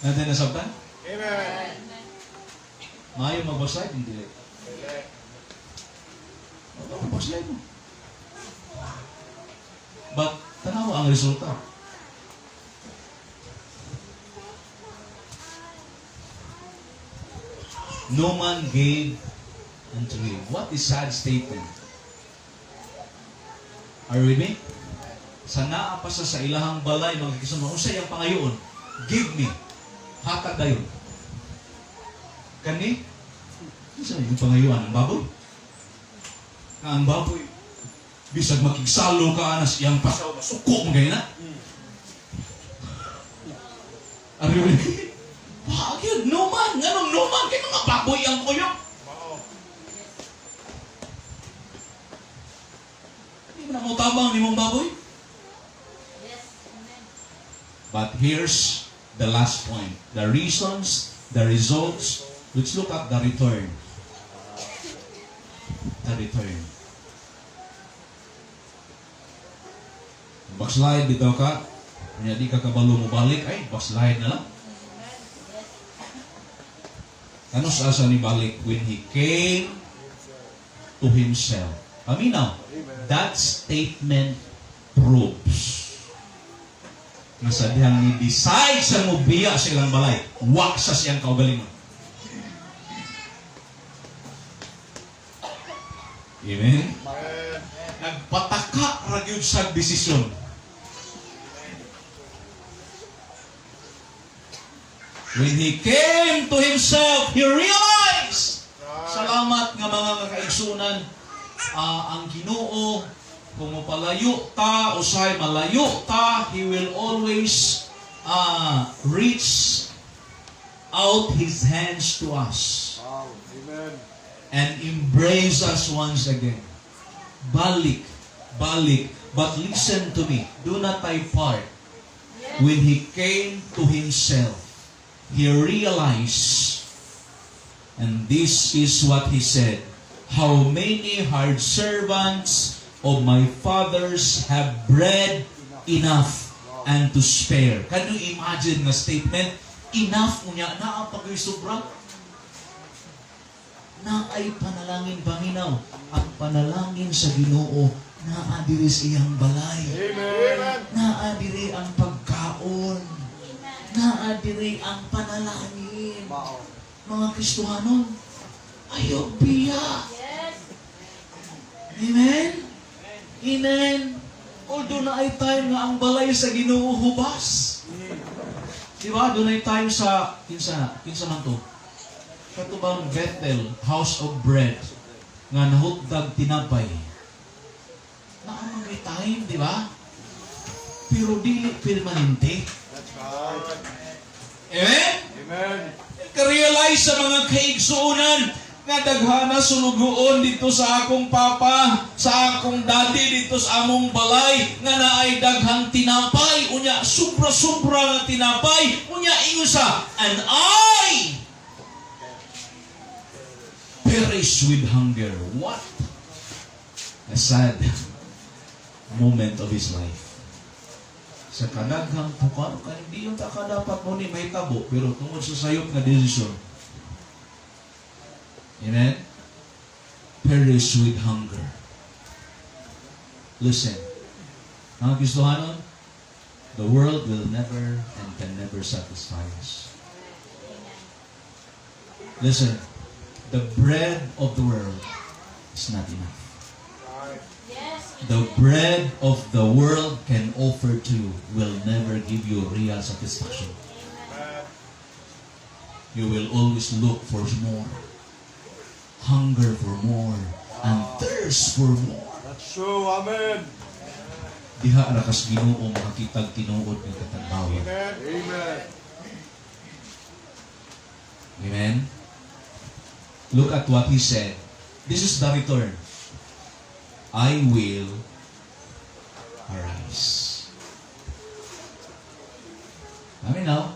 Natin nasabtan? Amen. Maayo mag-backslide? Hindi. Mag-backslide mo. But, tanawa ang resulta. No man gave unto him. What is sad statement? Are you with me? Sa naa pa sa ilahang balay, mga kisama, unsay ang pangayoon? Give me. Hatag dayon. Kani? Unsa yung pangayuan? Ang baboy? Nga ang baboy, bisag makigsalo ka anas iyang pasaw, masuko mo ganyan na. Are you with me? Wag yun, no man. Nganong no man? Kay mga baboy ang kuyok. Mao. Hindi mo na motabang nimong baboy. Yes. Amen. But here's the last point. The reasons, the results. Let's look at the return. The return. Backslide bitaw ka. Kanya di ka kabalo mo balik, ay, backslide na lang. Ano sa asa ni balik? When he came to himself. Paminaw, that statement proves nga sa dihang ni decide sa mubiya sa ilang balay, wa sa siyang kaugalingon. Amen? Amen. Nagpataka ra gyud sa desisyon. When he came to himself, he realized, salamat nga mga kaigsunan, ang Ginoo, kung mapalayo ta, usahay malayo ta, He will always reach out His hands to us Amen. And embrace us once again. Balik, balik. But listen to me, do not thy part. When he came to himself, he realized, and this is what he said, "How many hired servants of my father's have bread enough and to spare?" Can you imagine nga statement? Enough unya naa pa ko'y sobra. Naay panalangin, paminaw. Ang panalangin sa Ginoo naa diri sa iyang balay. Amen. Naa diri ang pagkaon. Naa diri ang panalangin. Mao. Mga Kristohanon, ayaw biya. Yes. Amen? Amen? Although naay time nga ang balay sa Ginoo hubas. Di ba? Doon ay time sa, kinsa na, kinsa man to? Kato bang Bethel, House of Bread, nga nahutdag tinapay. Naa man kay time, di ba? Pero dili permanente. That's right. Amen? Amen. Ka-realize sa mga kaigsuonan nga daghana sulugoon dito sa akong papa, sa akong daddy dito sa among balay nga naay daghang tinapay, unya sobra-sobra nga tinapay, unya ingon sa, "And I perish with hunger." What a sad moment of his life. Sa kadaghang pukar, kay hindi yung taka dapat mo ni mahitabo, pero tungod sa sayop nga desisyon. Amen? Perish with hunger. Listen. Mga Kristohanon, The world will never and can never satisfy us. Listen, the bread of the world is not enough. Right. Yes. The bread of the world can offer to you will never give you real satisfaction. Amen. You will always look for more, hunger for more, and thirst for more. That's true. Amen. Diha ra kas Ginoo makakitag tinuod nga katagbawan. Amen. Amen. Amen. Look at what he said. This is the return. "I will arise." I mean now,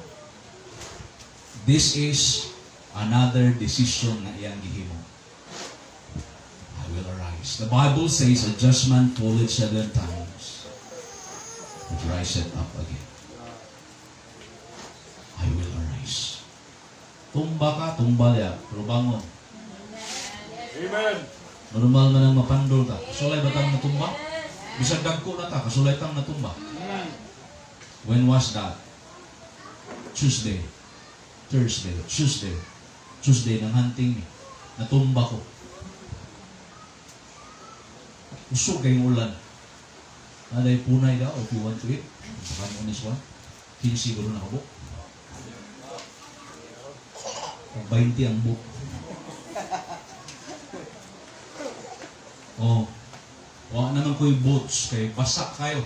this is another decision na iyang gihimo. "I will arise." The Bible says a just man falleth seven times, but riseth up again. "I will arise." Tumba ka, tumba liya, pero bangon. Amen. Normal man ang mapandol ta. Kasulay ba tang natumba? Bisan dagko na ta, kasulay tang natumba. When was that? Tuesday. Thursday. Tuesday. Tuesday nang hunting mi. Natumba ko. Usog kayong ulan. Aday punay daw if you want to eat. Baka mo this one. 15 siguro na kabuk. 20 ang book. Oh. Wa naman ko'y boots kay basa kayo.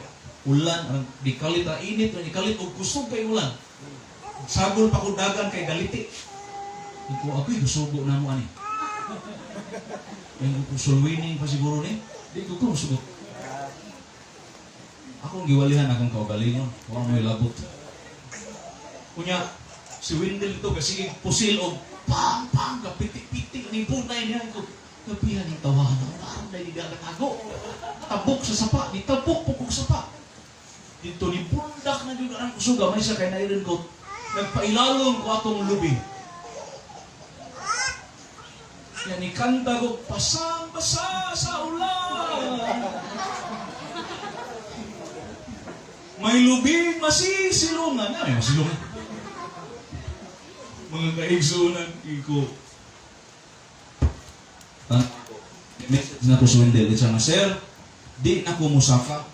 Ulan, ang di kalit ang init, di kalit og kusog kay ulan. Sagol pa ko dagan kay galiti. Iko ako'y gusugo na mo ani. Yung sulwining pa siguro ni, di ko ko sugot. Akong giwalihan akong kaugalingon, wa mo'y labot. Unya, si Wendell ito kasi pusil og pang pang kapiti-piti ni punay niya ko. Kapihan ni tawahan ako, parang dahil di katago. Tabok sa sapa, di tabok po kong sapa. Dito ni bundak na juga ang kusuga, may sa kay nairin ko. Nagpailalong ko atong lubi. Yan, ni kanta ko, "Pasang-basa sa ulan. May lubing masisilungan." Ano may masilungan? Mga kaigsunan, iko. Message na ko sa Wendell. Siya nga, "Sir, di na ko musaka.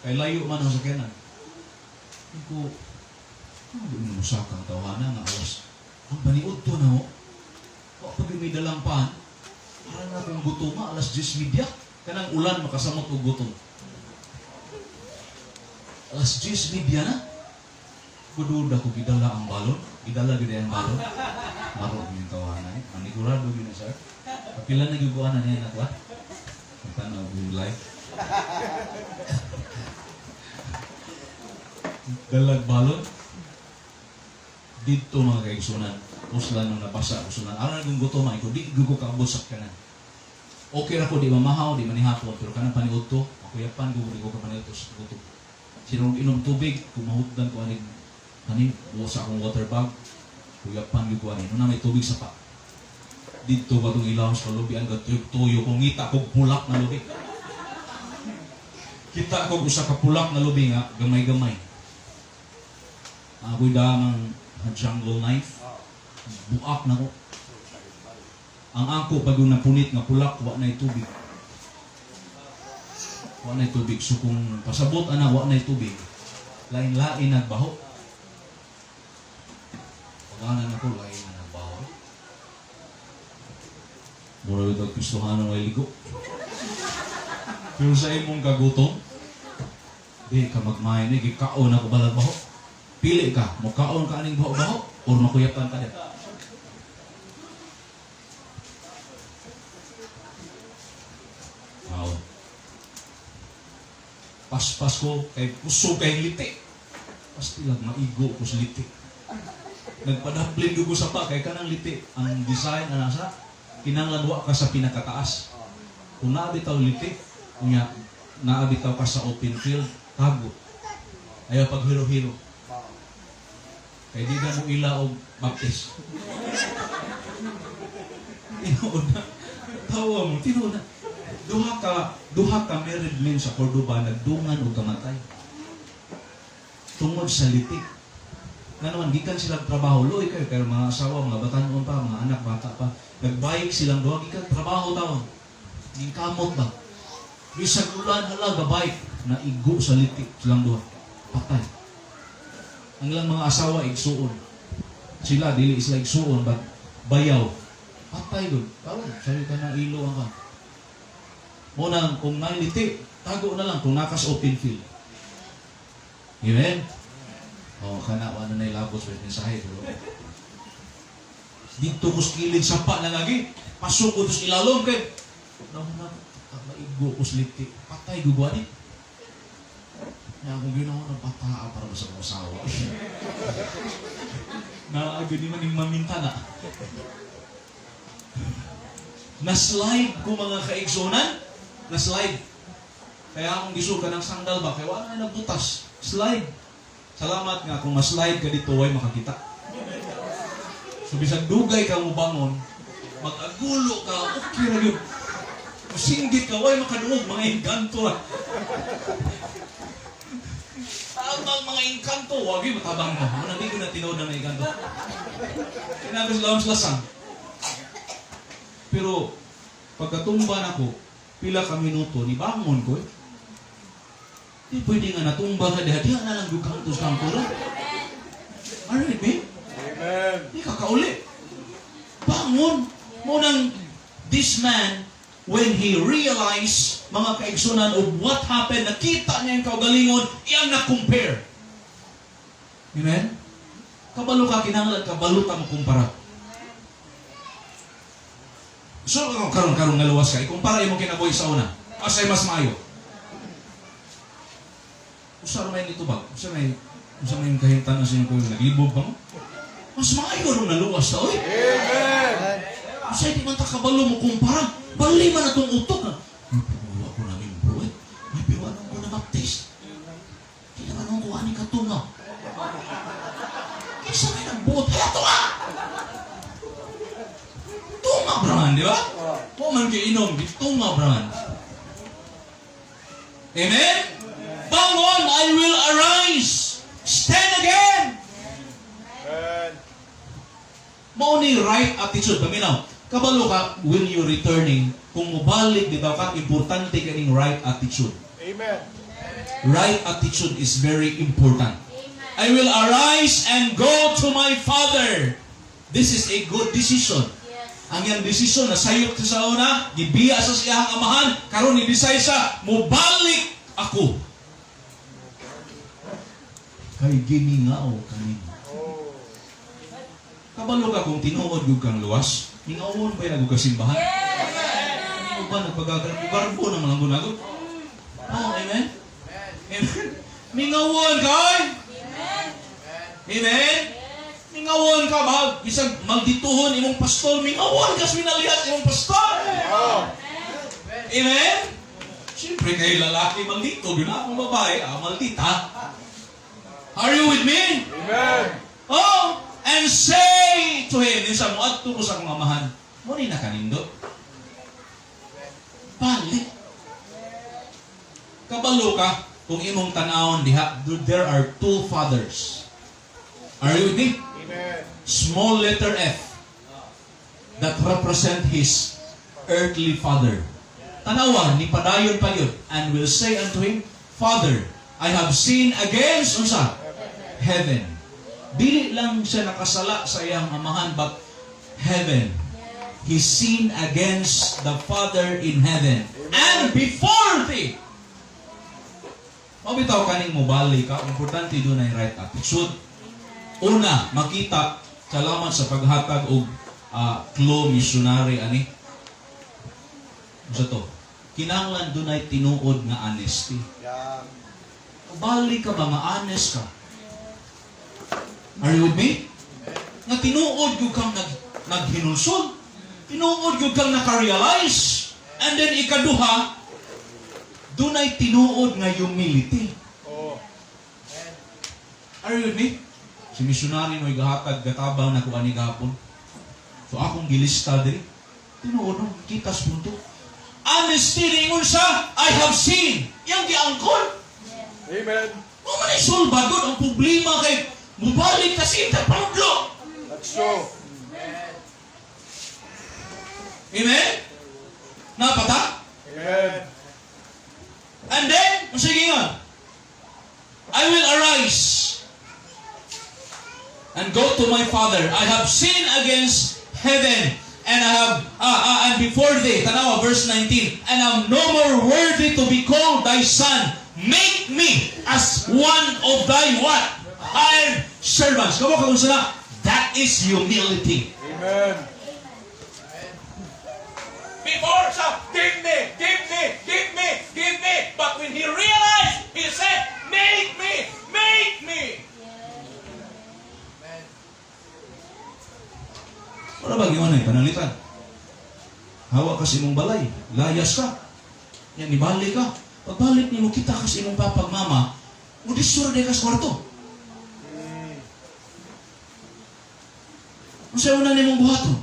Kay layo man ang sakyanan." Iko, "Ano di mo musaka ang tawana nga alas? Ang paniud to na ho. Wa pag may dalang paan. Para na akong gutoma, alas 10:30. Kanang ulan makasamot og gutom. Alas 10:30 na. Kududa ko gidala ang balon. Gidala gid ang balon. Maro yung tawana eh. Manigurado yun na, sir. Kapila na giguan na niya na kuha. Tanaw yung life. Dalag balon. Dito mga kaigsunan, uslan nang nabasa, usulan. Aron kung gutom ko, di ko kaabot sa kanan. Okay ra ko di mamahaw, di manihapon, pero kanang paniud to, makuyapan ko, di ko ka paniud to sa gutom. Sinong inom tubig, kumahutdan ko aning ani buo sa akong water bag, kuyapan gyud ko ani. Nuna may tubig sa pa. Dito ba itong ilaw sa lubi ang tuyo ko ngita kog pulak na lubi. Kita ko usa ka pulak na lubi nga gamay-gamay. Ako'y damang jungle knife. Buak na ko. Ang ako pag yung napunit nga pulak, wa na'y tubig. Wa na'y tubig. So kung pasabot ana, wa na'y tubig. Lain-lain nagbaho. Paganan ako, lain na nagbaho. Mura ito Kristohanon ay ligo. Pero sa imong kagutom, di ka magmahay ni, gikaon ako balag baho. Pili ka, mukaon ka aning baho-baho, or makuyapan ka din. Wow. Paspas ko, kay kusog kay liti. Pastilag, maigo ko sa liti. Nagpadaplin ko sa pa, kay kanang liti. Ang design, ana sa, kinanglan wa ka sa pinakataas. Kung naabitaw liti, kunya, naabitaw ka sa open field, tago. Ayaw pag hero-hero. Kay di na mo ila og baptist. Tinuod na. Tawa mo, tinuod na. Duha ka married men sa Cordoba nagdungan og kamatay. Tungod sa liti. Nga naman, gikan sila trabaho, luoy kayo, pero mga asawa, mga batanon pa, mga anak, bata pa, nagbike silang duha, gikan trabaho tawon. Ningkamot ba? Bisag ulan, hala, gabike, naigo sa liti silang duha. Patay. Ang ilang mga asawa, igsuon. Sila, dili sila igsuon, but bayaw. Patay doon. Karon, sabi ka na ilo ang ka. Muna, kung nailiti, tago na lang kung nakas open field. Amen? Oh, kana wala na ilabot sa mensahe pero dito ko sa kilid sapa na lagi. Pasok ko sa ilalom kay na na maigo ko sa liti. Patay gugwa ni. Na akong ginawa ng bata para ba sa akong asawa. Na agad ni maning maminta na. Na-slide ko, mga kaigsunan. Na-slide. Kaya akong gisuka ng sandal ba? Kaya wala na nagbutas. Slide. Salamat nga kung ma-slide ka dito, way makakita. So bisag dugay ka mo bangon, mag-agulo ka, okay ra gyud. Musinggit ka, way makaduog, mga engkanto ra. Tabang mga engkanto, wagi matabang ka. Muna di ko na tinuod na mga engkanto. Kinabi sila sa lasang. Pero pagkatumba nako, pila ka minuto, ni bangon ko eh. Di pwede nga natumba ka diha, diha na lang gyud kang sa kangkura. Alright, me? Amen. Di ka kauli. Bangon. Mo nang this man, when he realized, mga kaigsunan, of what happened, nakita niya yung kaugalingon, iyang na-compare. Amen? Kabalo ka, kinahanglan, kabalo ta mo kumpara. So, karon karon nga luwas ka, ikumpara imong kinabuhi sa una. Asay mas maayo? Usa ra may nito ba? Usa may kahimtan sa inyong kuya, naglibog ba mo? Mas maayo ron naluwas ta, oy. Amen. Usay di man ta kabalo mo kumpara. Bali man atong utok na. Ay, pero wa ko na bro eh. Ay, pero anong ko na baptist? Di naman ako ani katunga. Kinsa may nagbuot? Ay, tunga! Tunga, Bran, di ba? Wa man kay inom, di tunga, Bran. Amen? Bangon, I will arise. Stand again. Amen. Mao ni right attitude. Paminaw, kabalo ka when you returning, kung mobalik di ba ka, importante kaning right attitude. Amen. Right attitude is very important. Amen. I will arise and go to my father. This is a good decision. Yes. Ang iyang desisyon na sayop sa una, gibiya sa siyang amahan, karon ni decide siya, mobalik ako. Kay gimingaw kanimo. Oh. Kabalo ka kung tinuod gyud kang luwas, mingawon ba yung kasimbahan? Yes. Ano ba nagpagagarbo garbo ng mga gunago? Oh, amen? Amen. Mingawon ka, oy! Amen. Amen? Yes. Mingawon ka ba? Bisag magdituhon imong pastor, mingawon ka sa minalihat imong pastor. Oh. Amen? Siyempre kay lalaki maldito, yun na akong babae, ah, maldita. Are you with me? Amen. Oh, and say to him, yung sa muadto ko sa akong amahan, mo ni nakanindot. Balik. Kabalo ka, kung imong tanawon diha, there are two fathers. Are you with me? Amen. Small letter F that represent his earthly father. Tanawa, ni padayon pa yun, and will say unto him, "Father, I have sinned against," unsa? "Heaven." Dili lang siya nakasala sa iyang amahan, but heaven. He sinned against the Father in heaven and before thee. Mabitaw kaning mobali ka, importante doon ay right attitude. Una, makita, salamat sa paghatag og clue missionary ani. Unsa to? Kinahanglan dunay tinuod nga honesty. Yeah. Balik ka ba nga honest ka? Are you with me? Nga tinuod gyud kang naghinulsol. Tinuod gyud kang naka-realize. And then ikaduha, dunay tinuod nga humility. Oh. Are you with me? Si missionary mo gahatag gatabang na kuan ni gahapon. So akong gilista diri. Tinuod no, kitas punto. Honesty ningon siya, "I have sinned." Yang giangkon. Amen. Mao man ay sulba gud ang problema kay mubalik kasi ta panudlo. That's true. Amen? Napata? Amen. And then, sige nga, "I will arise and go to my father. I have sinned against heaven and I have and before thee." Tanawa verse 19. "And am no more worthy to be called thy son. Make me as one of thy" what? "Hired servants." Kamo kung sila. That is humility. Amen. Before sa, "Give me, give me, give me, give me." But when he realized, he said, "Make me, make me." Amen. Wala ba giwan ay pananglitan? Hawa ka sa imong balay, layas ka. Yan, ibalik ka. Pagbalik nimo, kita ka sa imong papag mama, mudisura ka sa kwarto. Unsa una nimong buhaton?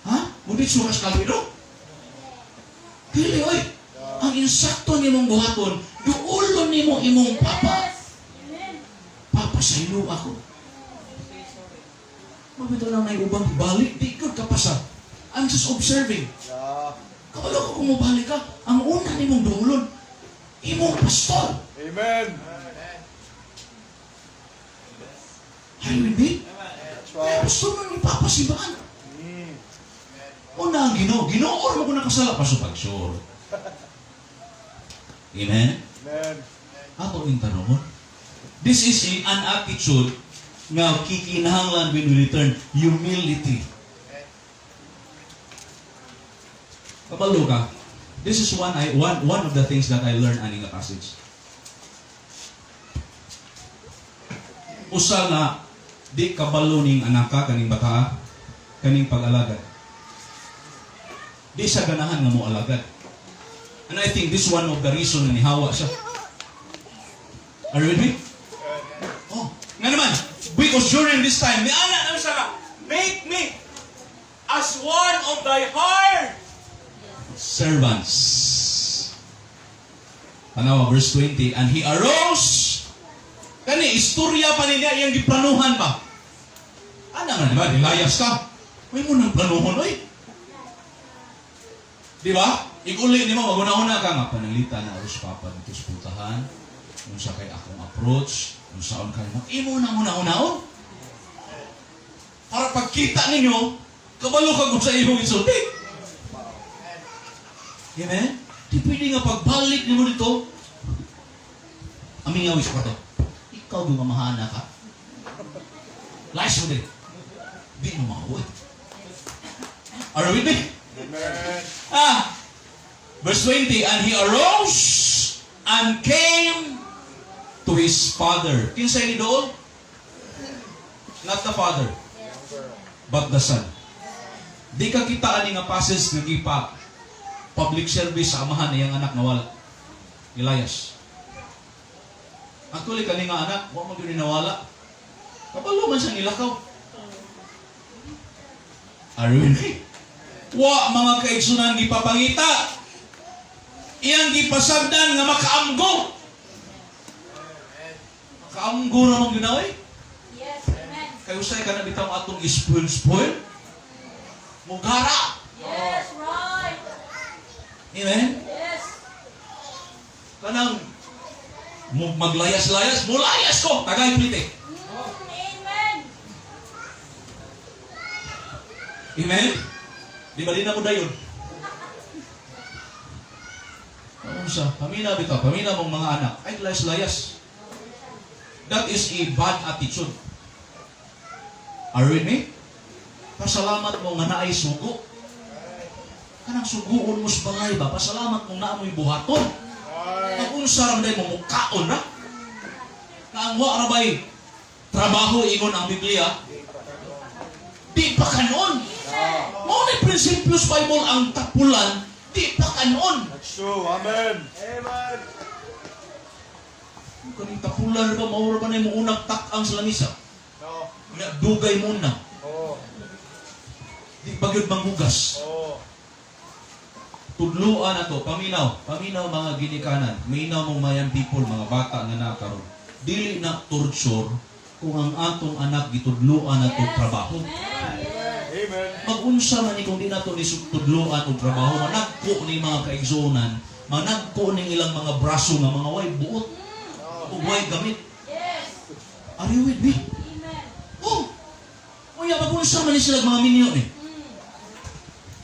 Ha? Mudisura sa kalbido? Dili oy. Ang insakto nimong buhaton, duulon nimo imong papa. Amen. "Papa, saylo ako." Mabito lang may ubang balik, di ko kapasa. I'm just observing. Kabalo ko kung mobalik ka, ang una nimong duulon, imong pastor. Amen. Are you with me? That's Kaya right. pastor man yung papasimbahan. Una ang Ginoo. Ginoo mo kung nakasala. Paso pag sure. Amen? Amen. Ato ning tanongon. This is an attitude nga kikinahanglan when we return: humility. Kabalo ka. This is one I one one of the things that I learned ani nga passage. Usa nga di kabalo ning anaka, kaning bata, kaning pag-alagad. Di siya ganahan nga mo alagad. And I think this one of the reason nga nihawa siya. Are you with me? Oh, nga naman, because during this time, ni ana naman siya nga, "Make me as one of thy hired servants." Tanawa, verse 20, "And he arose," kani, istorya pa niya iyang giplanuhan ba? Ana nga, di ba? Nilayas ka. May mo nang planuhon, oy. Di ba? Iguli nimo, maguna-una ka nga, pananglita na aros papa dito sa putahan, unsa kay akong approach, unsaon kay mo, imo nang una-unaon. Para pagkita ninyo, kabalo ka kung sa imong isulti. Amen? Di pwede nga pagbalik nimo dito, amingaw sa kwarto. "Ikaw yung mamahana ka. Layas mo din. Di mo mahuwi." Are you with me? Amen. Verse 20, "And he arose and came to his father." Kinsay ni dool? Not the father, but the son. Di ka kita ani nga passage nga gipa public service sa amahan iyang anak nga wala. Nilayas. Actually, kani nga anak, wa man gyud ni nawala. Kabalo man siya nilakaw. Are you with me? Wa, mga kaigsunan, gipapangita. Iyang gipasagdan nga makaamgo. Makaamgo ra man gyud na, oy. Yes, amen. Kay usay ka na bitaw atong spoil spoil. Mugara. Yes, right. Amen? Yes. Kanang maglayas-layas, mulayas ko, tagay plite. Amen. Amen? Di ba di na mo dayon? Unsa, pamina bitaw, pamina mong mga anak, ay layas-layas. That is a bad attitude. Are you with me? Pasalamat mo nga naay sugo. Kanang suguon mo sa balay ba? Pasalamat mo naa mo'y buhaton. Right. Ang unsa ra man mo mukaon ra. Na ang wa ra bay trabaho, ingon ang Biblia, di pa kanon. Mao ni prinsipyo sa Bible, ang tapulan, di pa kanon. That's true. Amen. Amen. Kaning tapulan ba, mao ra ba na imong unang tak-ang sa lamisa? No. Nga dugay muna. Oh. Di ba gyud manghugas? Oh. Tudluan na to, paminaw, paminaw mga ginikanan, minaw mong mayan people, mga bata nga nakaron. Dili na torture kung ang atong anak gitudluan na to trabaho. Amen. Yes. Amen. Magunsa man ni kung di nato ni tudluan og trabaho, managko ni mga kaigsuonan, managko ning ilang mga braso nga mga way buot ug way gamit. Yes. Are you with me? Amen. Oh. Unya, magunsa man ni sila mga minyo ni.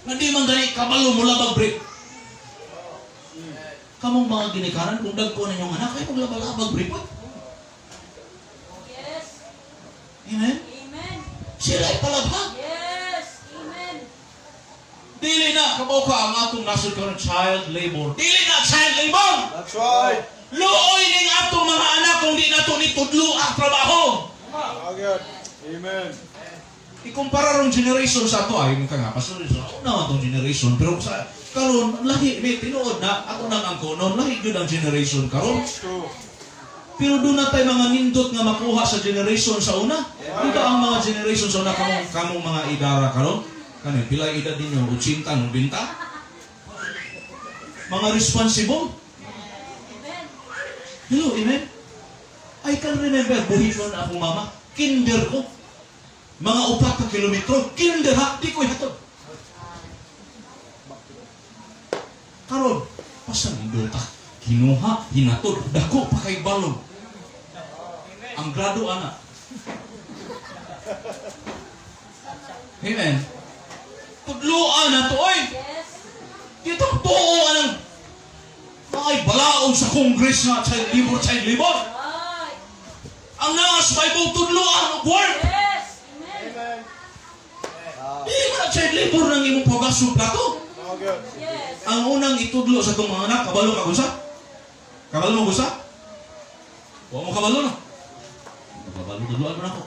Nga di man gani kabalo mo labag break. Kamong mga ginikanan, kung dagko ninyong anak, ay maglabag-labag break. Uy. Yes. Amen? Amen. Sila ay palabhag. Yes. Amen. Dili na, kabaw ka ang atong nasod karon, child labor. Dili na child labor! That's right. Luoy ning atong mga anak kung di nato ni tudlo ang trabaho. Oh, good. Amen. Ikumpara rong generation sa ato ay ka nga pastor sa una atong generation, pero sa karon lahi may tinuod na ako nang ang konon, lahi gyud ang generation karon. That's true. Pero doon na tayo mga nindot nga makuha sa generation sa una. Di ba ang mga generation sa una, kamong, kamong mga idara karon? Kani pila edad ninyo? 80, 90? Mga responsible. Amen. Hello, amen? I can remember, buhi nun akong mama, kinder ko. Mga 4 ka kilometro, kinder ha, di ko ihatod. Karon, pasang indota, kinuha, hinatod, dako pa kay balon. Ang grado, ana. Amen. Tudloan na to, oy! Yes. Dito tuo anang mga balaod sa Congress nga child labor, child labor. Right. Ang naas Bible tudloan og work. Yes. Amen. Amen. Dili man na child labor nang imong pagasong plato. Oh, good. Yes. Ang unang itudlo sa itong mga anak, kabalo ka kunsa? Kabalo mo kunsa? Wa mo kabalo na. Kabalo, tudloan mo na ako.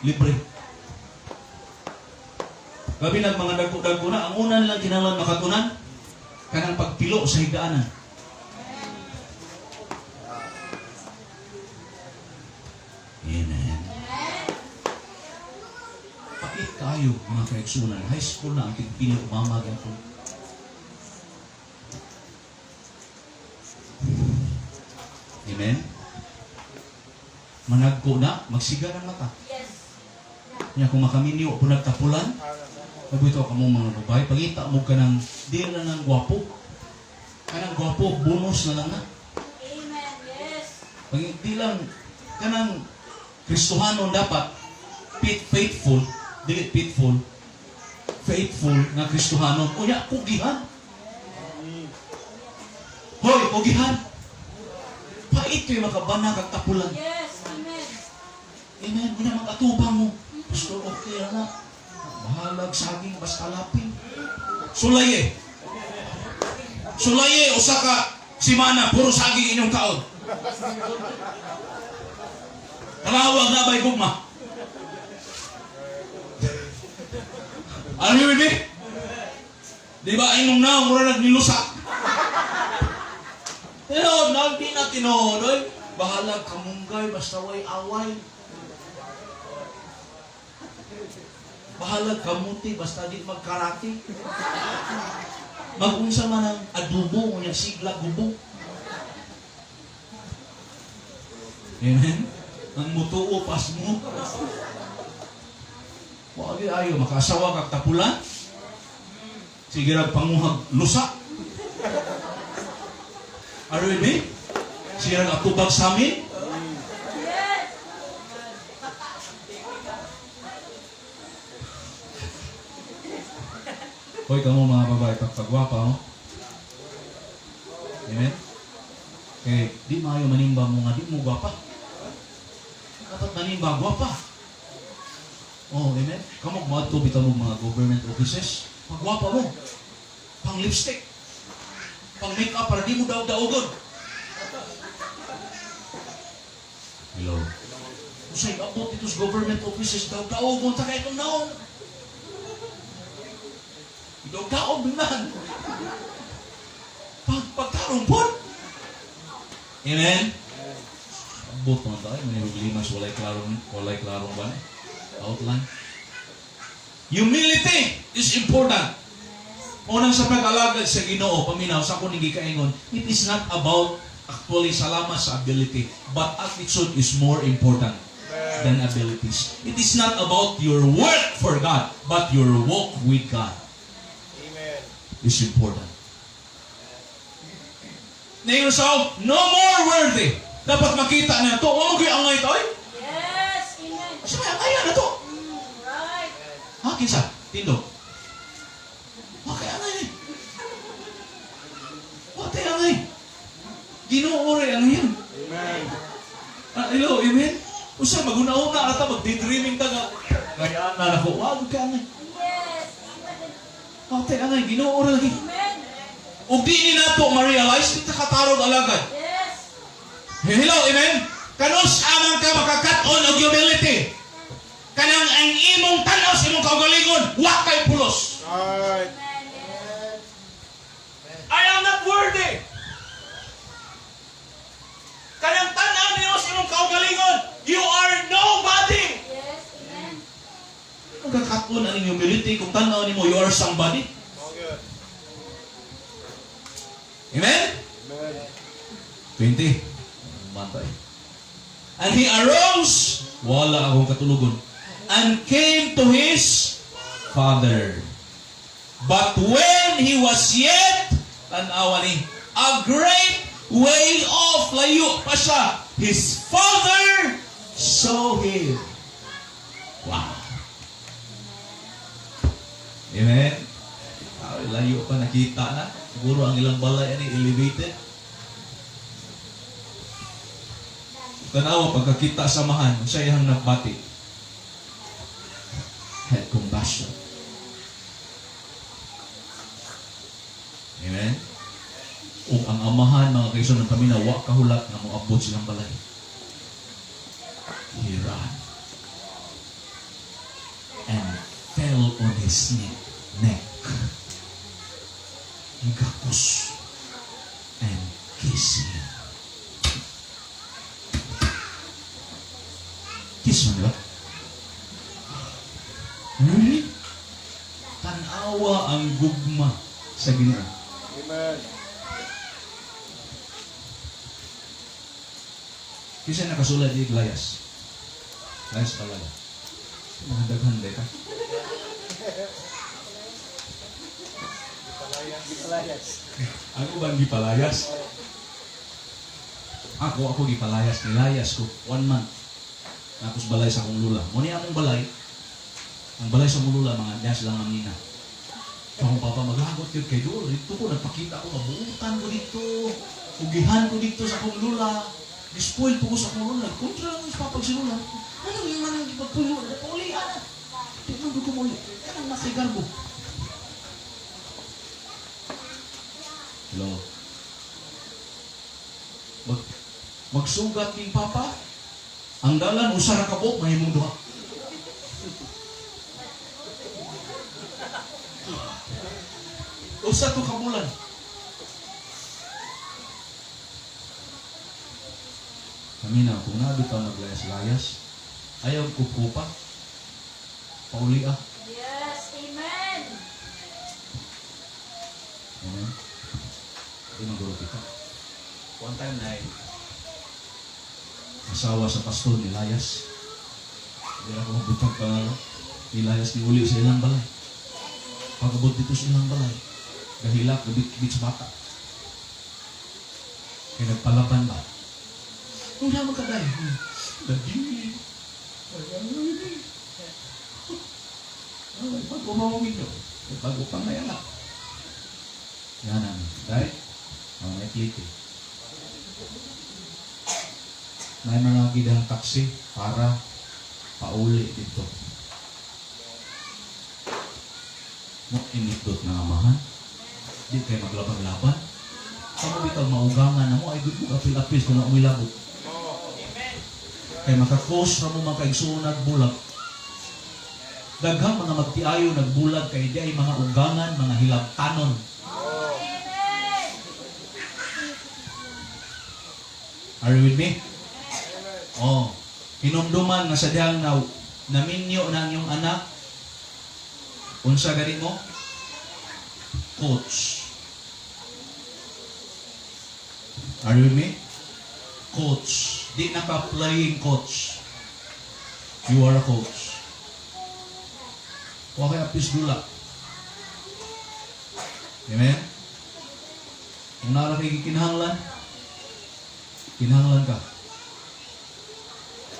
Libre. Gabi nag mga dagko-dagko na, ang una nilang kinahanglan makatunan, kanang pagpilo sa higdaanan. Amen. Pait kayo, mga kaigsunan. High school na ang tigpilo, mama, gyapon. Amen? Managko na, magsiga ng mata. Yes. Nya kung makaminyo po nagtapulan, mabito ka mo mga babae, pagita mo ka ng, di na ng gwapo. Kanang gwapo, bonus na lang na. Amen. Yes. Pag di lang, kanang Kristohanon dapat, faithful, dili faithful, faithful nga Kristohanon. Unya, pugihan. Hoy, pugihan. Pait kayo makabana kag tapulan. Yes. Amen. Amen. Unya, mag-atubang mo. Pastor, okay na. Bahalag saging, basta lapin. Sulaye. Sulaye, usa ka simana, puro saging inyong kaon. Kalawag na ba'y gugma? Are you with me? Di ba imong naong mura nagnilusak? Pero nagdi na tinuod, oy. Bahalag kamunggay, basta way away. Bahalag kamuti, basta di magkarate. Magunsa man ang adobo, unya sigla gubo. Amen? Ang mutuo pas mo. Wagi ayo, makasawa kag tapulan. Sige ra panguhag lusa. Are you with me? Sige ra atubag sa amin. Yes. Hoy, kamo mga babae, pagpagwapa mo. Amen? Kay di maayo manimba mo nga di mo gwapa. Dapat manimba gwapa. Oh, amen? Kamo moadto bitaw mo mga government offices, pagwapa mo. Pang lipstick. Pang makeup para di mo daog-daogon. Hello. Usay abot dito sa government offices, daog-daogon ta kay itong naong. Daog-daog man. Pagtarong po. Amen? Abot naman tayo, may limas, walay klarong ba outline. Humility is important. Unang sa pag-alagad sa Ginoo, paminaw sa akong gikaingon, it is not about actually, salamat sa ability, but attitude is more important than abilities. It is not about your work for God, but your walk with God Amen. Is important. Ngayon sa no more worthy. Dapat makita na ito. Oh, may angay ito, ay. Yes. Amen. Asa may angay na to? Right. Ha, kinsa? Tindo. Wa kay angay ni. Wa tay angay. Ginoo rin ang yan. Amen. Ah, hello, amen? Usa, maguna-una ata, mag-daydreaming ta nga. Ngayon na ako, wag ka angay. Yes. Amen. Wa tay angay, Ginoo ra lagi. Amen. Ug di ni nato ma-realize, di ta katarog alagad. Yes. Hello, amen? Kanus amang ka makakat-on og humility? Kanang ang imong tan-aw sa imong kaugalingon, wa kay pulos. Right. Amen. Yes. I am not worthy. Kanang tan-aw nimo sa imong kaugalingon, you are nobody. Yes. Amen. Magkakat-on ang humility kung tan-aw nimo you are somebody. All good. Amen? Amen. 20. Bantay. And he arose, wala akong katulugon, and came to his father. But when he was yet, tanawa ni, a great way off, layo pa siya, his father saw him. Wow. Amen? Ah, layo pa, nakita na. Siguro ang ilang balay ani elevated. Tanawa pagkakita sa amahan, sa iyang nabati. Had compassion. Amen? Ug ang amahan, mga kaigsoon ng paminaw, wa kahulat nga moabot silang balay. He ran and fell on his neck. Higakos and kissed him. Kiss man, di ba? Really? Tanawa ang gugma sa Ginoo. Amen. Kasi nakasulat di layas. Layas talaga. Mga daghan ka. Gipalayas. Ako bang gipalayas? Ako gipalayas. Nilayas ko. One month. Tapos balay sa akong lula. Muna akong balay. Ang balay sa akong lula, mga diyan silang amina. So akong papa, maglagot yun kay Dol. Dito ko, nagpakita ko, mabuutan ko dito. Ugihan ko dito sa akong lula. Dispoil po ko sa akong lula. Kontra lang sa papag si lula. Ano yung manang ipagpuyo? Paulihan na. Di man ko muli. Kanang nasigarbo. Hello? Magsugat ning papa. Ang dalan, usa ra ka buok, mahimong duha. Usa to ka bulan. Kami na, kung nabi pa maglayas-layas, ayaw kukupa. Pauli ah. Yes. Amen. Amen. Di maguro kita. One time na asawa sa pastor ni Layas. Hindi ako magbutag pa ni Layas ni uli sa ilang balay. Pag-abot dito sa ilang balay, gahilak, gabit-gabit sa bata. Kaya nagpalaban ba? Nung naman ka dahil, lagi, ay, bago pa mo ninyo. Bago pa nga yan. Yan ang, dahil, ang may klike. May mga gidang taxi para pauli dito. Mo inipdot nga amahan. Di kayo maglaban-laban. Kamo bitaw maugangan na mo ay gud mo apil-apil kung amoy labot. Kay makakos ra mo mga kaigsuon nagbulag. Daghang mga magtiayo nagbulag kay di ay mga ugangan, mga hilabtanon. Amen. Are you with me? Oh, hinumduman nga sa dihang na naminyo na ang iyong anak, unsa gani mo? Coach. Are you with me? Coach. Di na ka playing coach. You are a coach. Wa kay apis dula. Amen? Kung naa ra kay gikinahanglan, kinahanglan ka.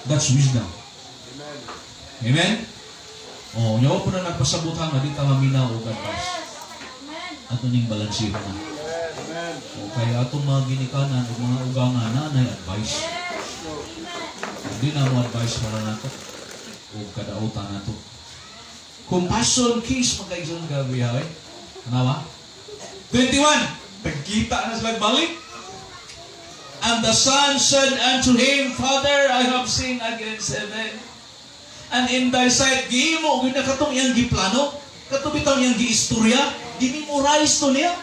That's wisdom. Amen. Amen? Oh, nya po na nagpasabot ha nga di ta maminaw og advice. Yes. Amen. Ato ning balansihon na. Amen. O kay atong mga ginikanan ug mga ugangan na nay advice. Yes. Amen. Hindi na mo advice para nato o kadautan nato. Compassion kiss magkaigsoon gabi ha, eh. Tanawa? 21. Nagkita na sila balik. And the son said unto him, "Father, I have sinned against heaven and in thy sight." Gihimo gyud na katong iyang giplano. Kato bitang iyang giistorya, gimemorize to niya.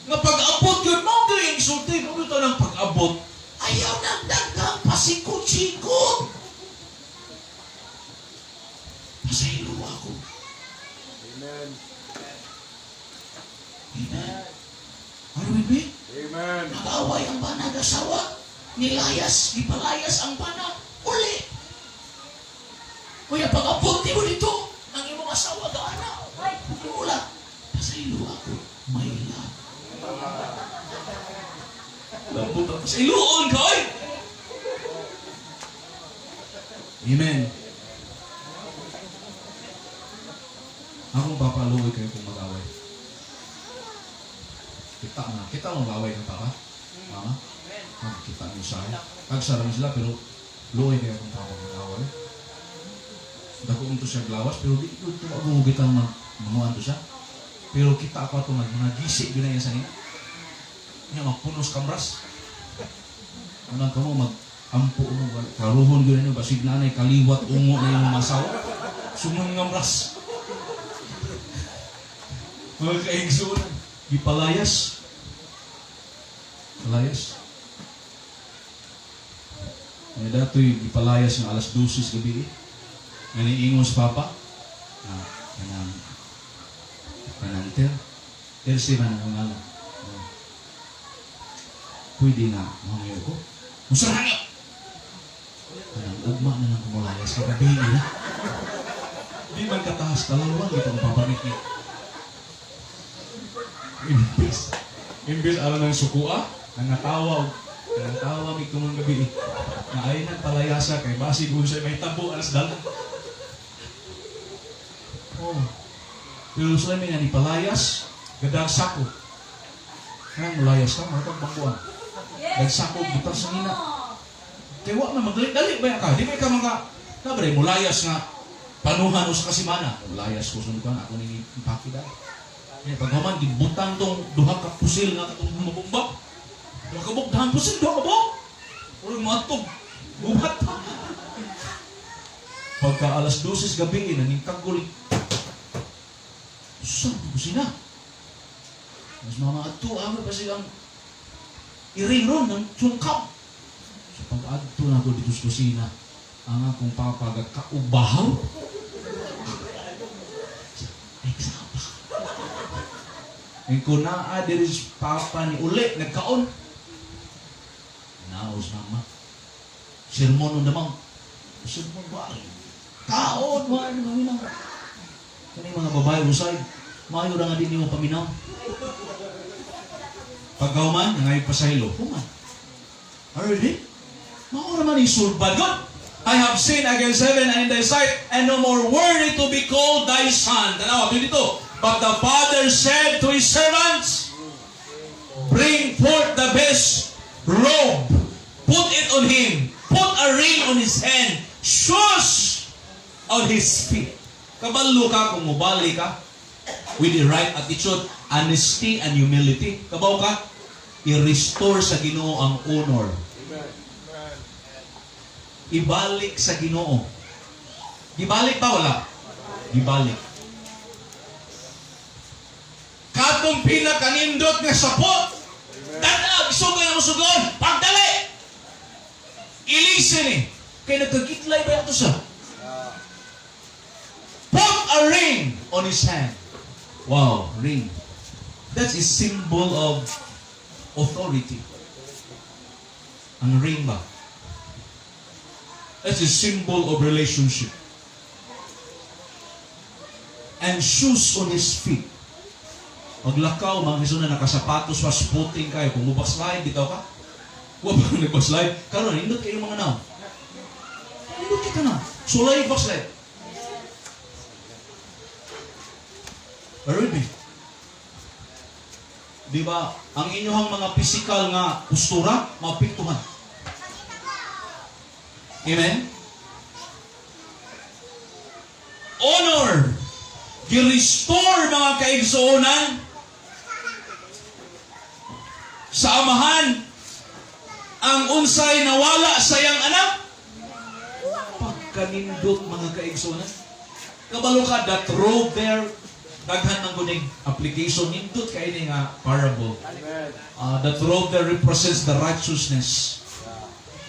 Nga pag-abot yun, mao gyud yung isulti, mao gyud to ng pag-abot. Ayaw nang daghang pasikot-sikot. Pasaylo ako. Amen. Amen. Are you with me? Amen. Nag-away ang banag asawa. Nilayas, gipalayas ang bana. Uli. Kuya, pag-abot mo dito, ang imong asawa gaana. Ay. Wala. Pasaylo ako. My love. Lambot ang pasayloon ka, oy! Amen. Akong papaluoy kayo kung mag-away. Kita na. Kita mo mag-away ng papa? Mama? Kita mo sa akin. Kagsara sila, pero luoy kayo kung papa mag-away. Dako to siya glawas, pero di ko ito ako kitang mag manguan to siya. Pero kita ako ato mag mga gisi yun na yan sa nina. Nga magpunos kamras. Unang kamo mag ampo mo karuhon gyud ninyo basig nanay kaliwat ungo na imong masawa. Sumun ngamras. Mga kaigsoon, gipalayas. Palayas. Nga datoy gipalayas nga alas 12 sa gabi. Eh. Nga niingon sa papa, na kanang kanang ter, tersi man ang ngalan. Oh. Pwede nga, mangayo ko. Musara nga! Kanang ugma na lang kumulayas ka gabi na. Di man katahas talawang itong papanik ni. Imbis, imbis alam ng sukua, nangatawa, nangatawa mi kumang gabi. Na ay nang palayasa kay basig unsay may tabo alas dalan. Oh. Pero sa nga ni palayas, gadag sako. Kaya mulayas ka, mga bangkuan. Yes. Nagsakop, Amen. butas sa nina. Oh. Kaya wa man magdali-dali ba ka? Di ba ka mga nabre mulayas nga panuhan usa ka semana. Mulayas ko sunod ako ni ipakida. Kaya pag human gibutang tong duha ka pusil nga katong mabumba. Duha ka buk dahan pusil, duha ka buk. Uy matog. Gubat pa. Pagka alas 12 gabi nanging kagul. Saan ko sina? Mas mama adto amo pa silang iring ron ng sungkap. So pag-adto na ako dito sa kusina, ang akong papa gakaubahaw. Ay, sapa. Ang kunaa diri sa papa ni uli, nagkaon. Naos mama. Sermon on the mount. Sermon ba? Kaon, wala na maminaw. Kani mga babae usay, maayo ra nga din nimo paminaw. Pagkauman, nangayog pa sa hilo. Human. Already? Mao ra man isulbad God. I have sinned against heaven and in thy sight, and no more worthy to be called thy son. Tanawa, 22. But the father said to his servants, "Bring forth the best robe, put it on him, put a ring on his hand, shoes on his feet." Kabalo ka kung mubali ka with the right attitude, honesty, and humility. Kabaw ka, i-restore sa Ginoo ang honor. Amen. Ibalik sa Ginoo. Gibalik ba wala? Gibalik. Katong pinakanindot nga sapot. Tanaw, isugay na mo sugon. Pagdali! Ilisin eh. Kaya nagkagitlay ba ito siya? Put a ring on his hand. Wow, ring. That's a symbol of authority. Ang ring ba? That's a symbol of relationship. And shoes on his feet. Paglakaw, mga kaigsuonan, nakasapatos pa, sporting kayo. Kung mo-backslide, bitaw ka. Wa pa nag-backslide. Karon, nindot kayo mga naw. Nindot kita na. Sulay backslide. Are with me? Di ba? Ang inyong mga physical nga postura, maapektuhan. Amen? Honor! Gi-restore, mga kaigsuonan, sa amahan ang unsay nawala sa iyang anak. Pagkanindot, mga kaigsuonan. Kabalo ka, that robe there, daghan ng kuning application, nindot kay ni nga parable. Amen. That robe there represents the righteousness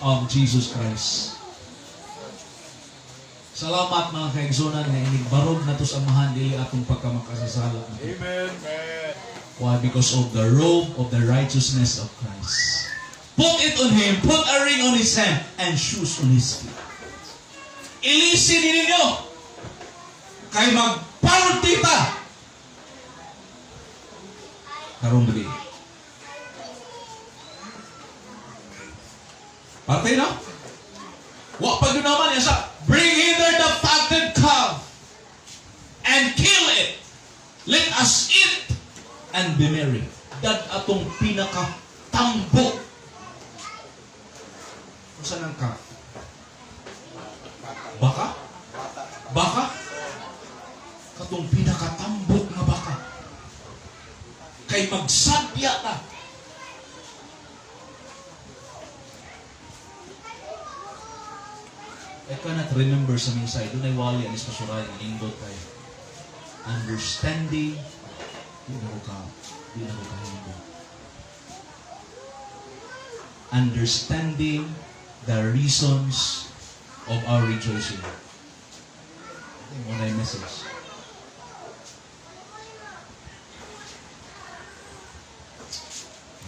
of Jesus Christ. Salamat, mga kaigsuonan, nga inig barog nato sa amahan dili atong pagkamakasasala. Amen. Amen. Why? Because of the robe of the righteousness of Christ. Put it on him, put a ring on his hand, and shoes on his feet. Ilisin ninyo kay magparty ta karong gabi. Parte no? Wa pa gyud naman sa bring hither the fatted calf and kill it. Let us eat and be merry. Dad atong pinaka tambo. Unsa nang calf? Baka? Baka? Katong pinakatambok nga baka. Kay magsadya ta. I cannot remember sa minsay. Dunay wali anis pasuray nga nindot kay understanding, di na ko kahimo. Understanding the reasons of our rejoicing. Mo na yung message.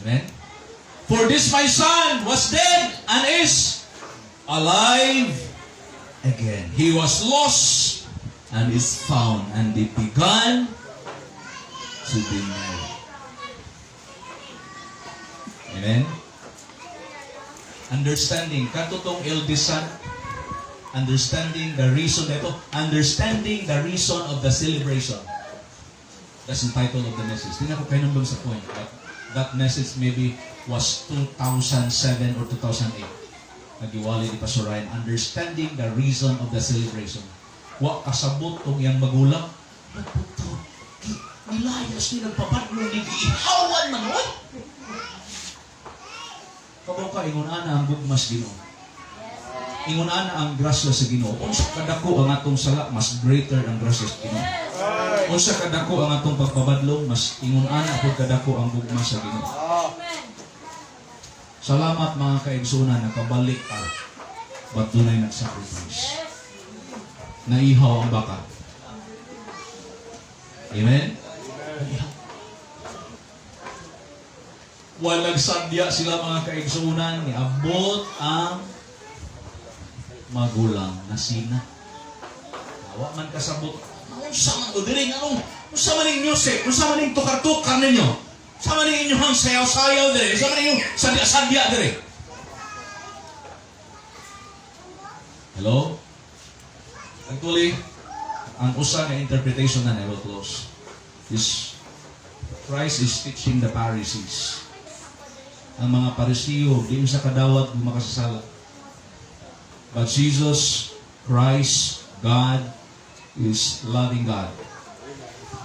Amen? For this my son was dead and is alive again. He was lost and is found, and they began to be merry. Amen? Understanding. Kato tong eldest son, understanding the reason ito, understanding the reason of the celebration. That's the title of the message. Di na ko kahinumdum sa point, but that message maybe was 2007 or 2008. Nagiwali ni Pastor Ryan, understanding the reason of the celebration. Wa kasabot tong iyang magulang. Nagputo, nilayas ni nagpabadlong ni giihawan man oy. Kabaw ka, ingon ana ang gugmas Ginoo. Ingon ana ang grasya sa Ginoo. Unsa kadako ang atong sala, mas greater ang grasya sa Ginoo. Unsa kadako ang atong pagpabadlong, mas ingon ana pud kadako ang gugma sa Ginoo. Salamat, mga kaigsunan, nakabalik ta. But dunay nag-sacrifice. Naihaw ang baka. Amen? Naihaw. Walang sadya sila, mga kaigsunan, niabot ang magulang na sina. Wa man kasabot. Unsa man ko diri nganong unsa man ning music, unsa man ning tukar-tukar ninyo? Unsa man ning inyong sayaw-sayaw diri? Unsa man inyong sadya-sadya diri? Hello? Actually, ang usa nga interpretation na I will close is Christ is teaching the Pharisees. Ang mga Parisiyo, di sa kadawat makasasala. But Jesus Christ, God, is loving God.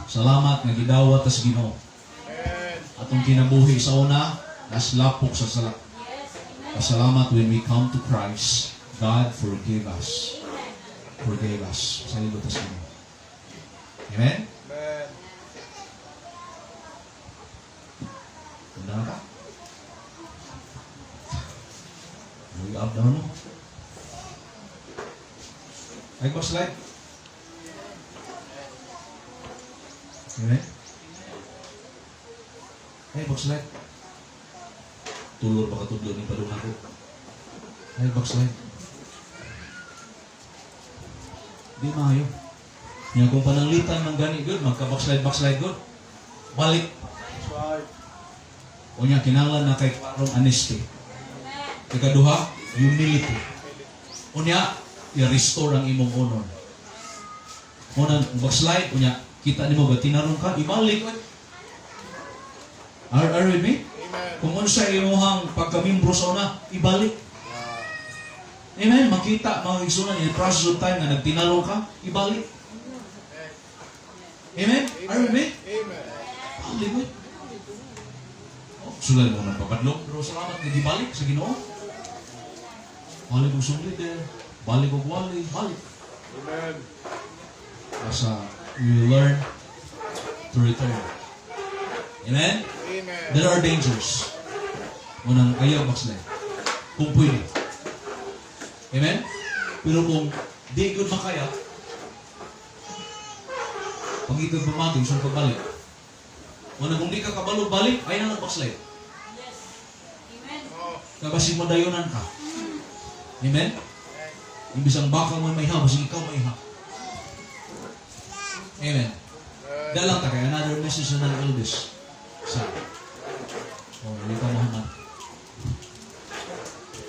Salamat nga gidawat tas Ginoo. Atong kinabuhi sa una, naslapok sa sala. Pasalamat when we come to Christ, God forgive us. Forgave us. Sa libot tas Ginoo. Amen? Amen. Tanda ka? Mag up down mo. Ay, ko slide. Amen? Ay, backslide. Tulor pa katudlo ni padung ako. Ay, backslide. Di maayo. Nya kung pananglitan man gani good, magka-backslide backslide good. Balik. That's right. Unya kinahanglan na kay klarong honesty. Ikaduha, humility. Unya, i-restore ang imong honor. Una, kung backslide, unya, kita nimo ba tinarong ka, ibalik. Oy. Are you with me? Amen. Kung unsa imuhang pagkamimbro sa una, ibalik. Amen. Makita mga igsunan in the process of time nga nagtinarong ka, ibalik. Amen? Are you with me? Amen. Balik, oy. Oh, sulay mo ng pabadlong, pero salamat nga gibalik sa Ginoo. Balik og song leader, balik og wali, balik. Amen. Basta you learn to return. Amen? Amen. There are dangers. Unang ayaw backslide. Kung pwede. Amen? Pero kung di gud makaya, pangitag pamati, sa pagbalik. Unang kung di ka kabalo balik, ay na lang backslide. Yes. Amen. Oh. Kabasig madayonan ka. Amen? Imbis ang baka mo may basig ikaw may. Amen. Dalang ta kay another message na ng elders. Sa Oh, hindi ka Muhammad.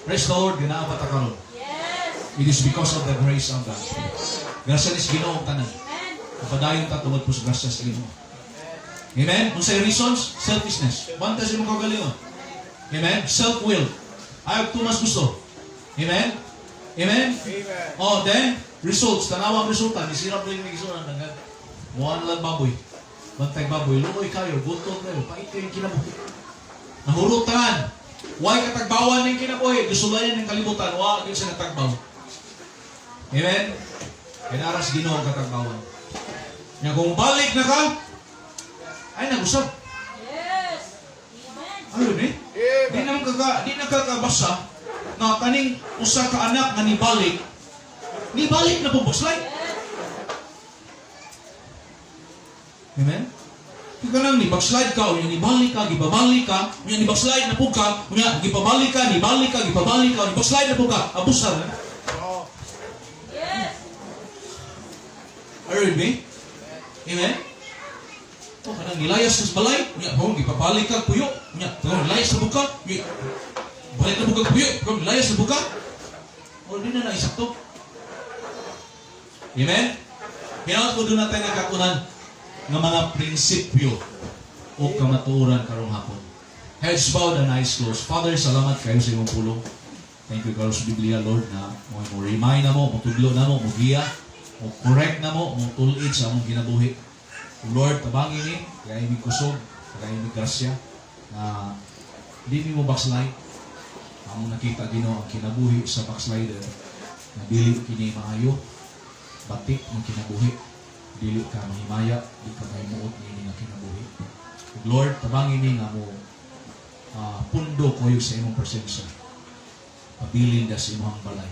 Praise the Lord, ginaa pa ta karon. Yes. It is because of the grace of God. Yes. Grasya ni sa Ginoo ang tanan. Amen. Kapadayon ta tungod po sa grasya sa Ginoo. Amen? Unsay reasons? Selfishness. Banta sa imong kaugalingon. Amen? Self-will. Ayaw tumas gusto. Amen? Amen? Amen. Oh, then, results. Tanawa ang resulta. Nisirap lang yung igsunan. Hanggang muan lang baboy. Bantay baboy. Luoy kayo. Gutom kayo. Pait kayo yung kinabuhi. Nahurutan. Why katagbawan ng kinabuhi? Gusulayan ng kalibutan. Wa gyud sa natagbaw. Amen? Kaya naras Ginoo ang katagbawan. Nga kung balik na ka, ay nagusab. Yes. Amen. Ano ni? Di Amen. naman kaka, di na kakabasa nga kaning usa ka anak nga nibalik, nibalik na po backslide. Yes. Amen? Kung ka nang ni-backslide ka, unya nibalik ka, gibabalik ka, unya ni-backslide na po ka, unya gipabalik ka, nibalik ka, gipabalik ka, ni-backslide na po ka, abusar na. Oh. Yes. Are you with me? Amen? O, kanang nilayas sa balay, unya, oh, gipabalik ka, puyo, unya, oh, nilayas na buka, unya, balik na buka, puyo, oh, nilayas na buka. O, di na naisakto. Amen? Hinaot ko doon natin nagkakunan ng mga prinsipyo o kamatuoran karong hapon. Heads bowed and eyes closed. Father, salamat kayo sa imong pulong. Thank you karon sa Biblia, Lord, na mo remind na mo, mo tudlo na mo, mo giya, mo correct na mo, mo tulid sa among kinabuhi. Lord, tabangi ni, kaya imig kusog, kaya imig grasya, na di mi mo backslide. Among nakita Ginoo ang kinabuhi sa backslider na dili kini maayo, batik ng kinabuhi, dili ka mahimaya, di ka mahimuot niini nga kinabuhi. Ug Lord, tabangi ni nga mo pundo koyo sa imong presensya. Pabilin da sa imong balay.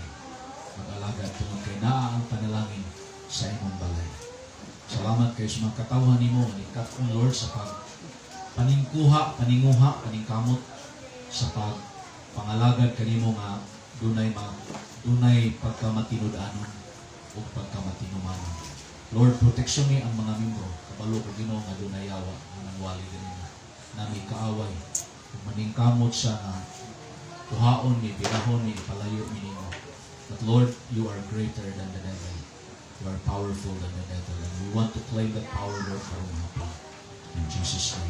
Mag-alagad tungod kay naa ang panalangin sa imong balay. Salamat kayo sa mga katawhan nimo ni Lord sa pag paningkuha, paninguha, paningkamot sa pag pangalagad kanimo nga dunay pagkamatinud-anon ug pagkamatinumanon. Lord, protection ni ang mga membro. Kabalo ko Ginoo nga dunay yawa nga nangwali ganina. Nami kaaway ug maningkamot siya nga kuhaon ni birahon ni palayo ni nimo. But Lord, you are greater than the devil. You are powerful than the devil. And we want to claim that power, Lord, karong hapon. In Jesus' name.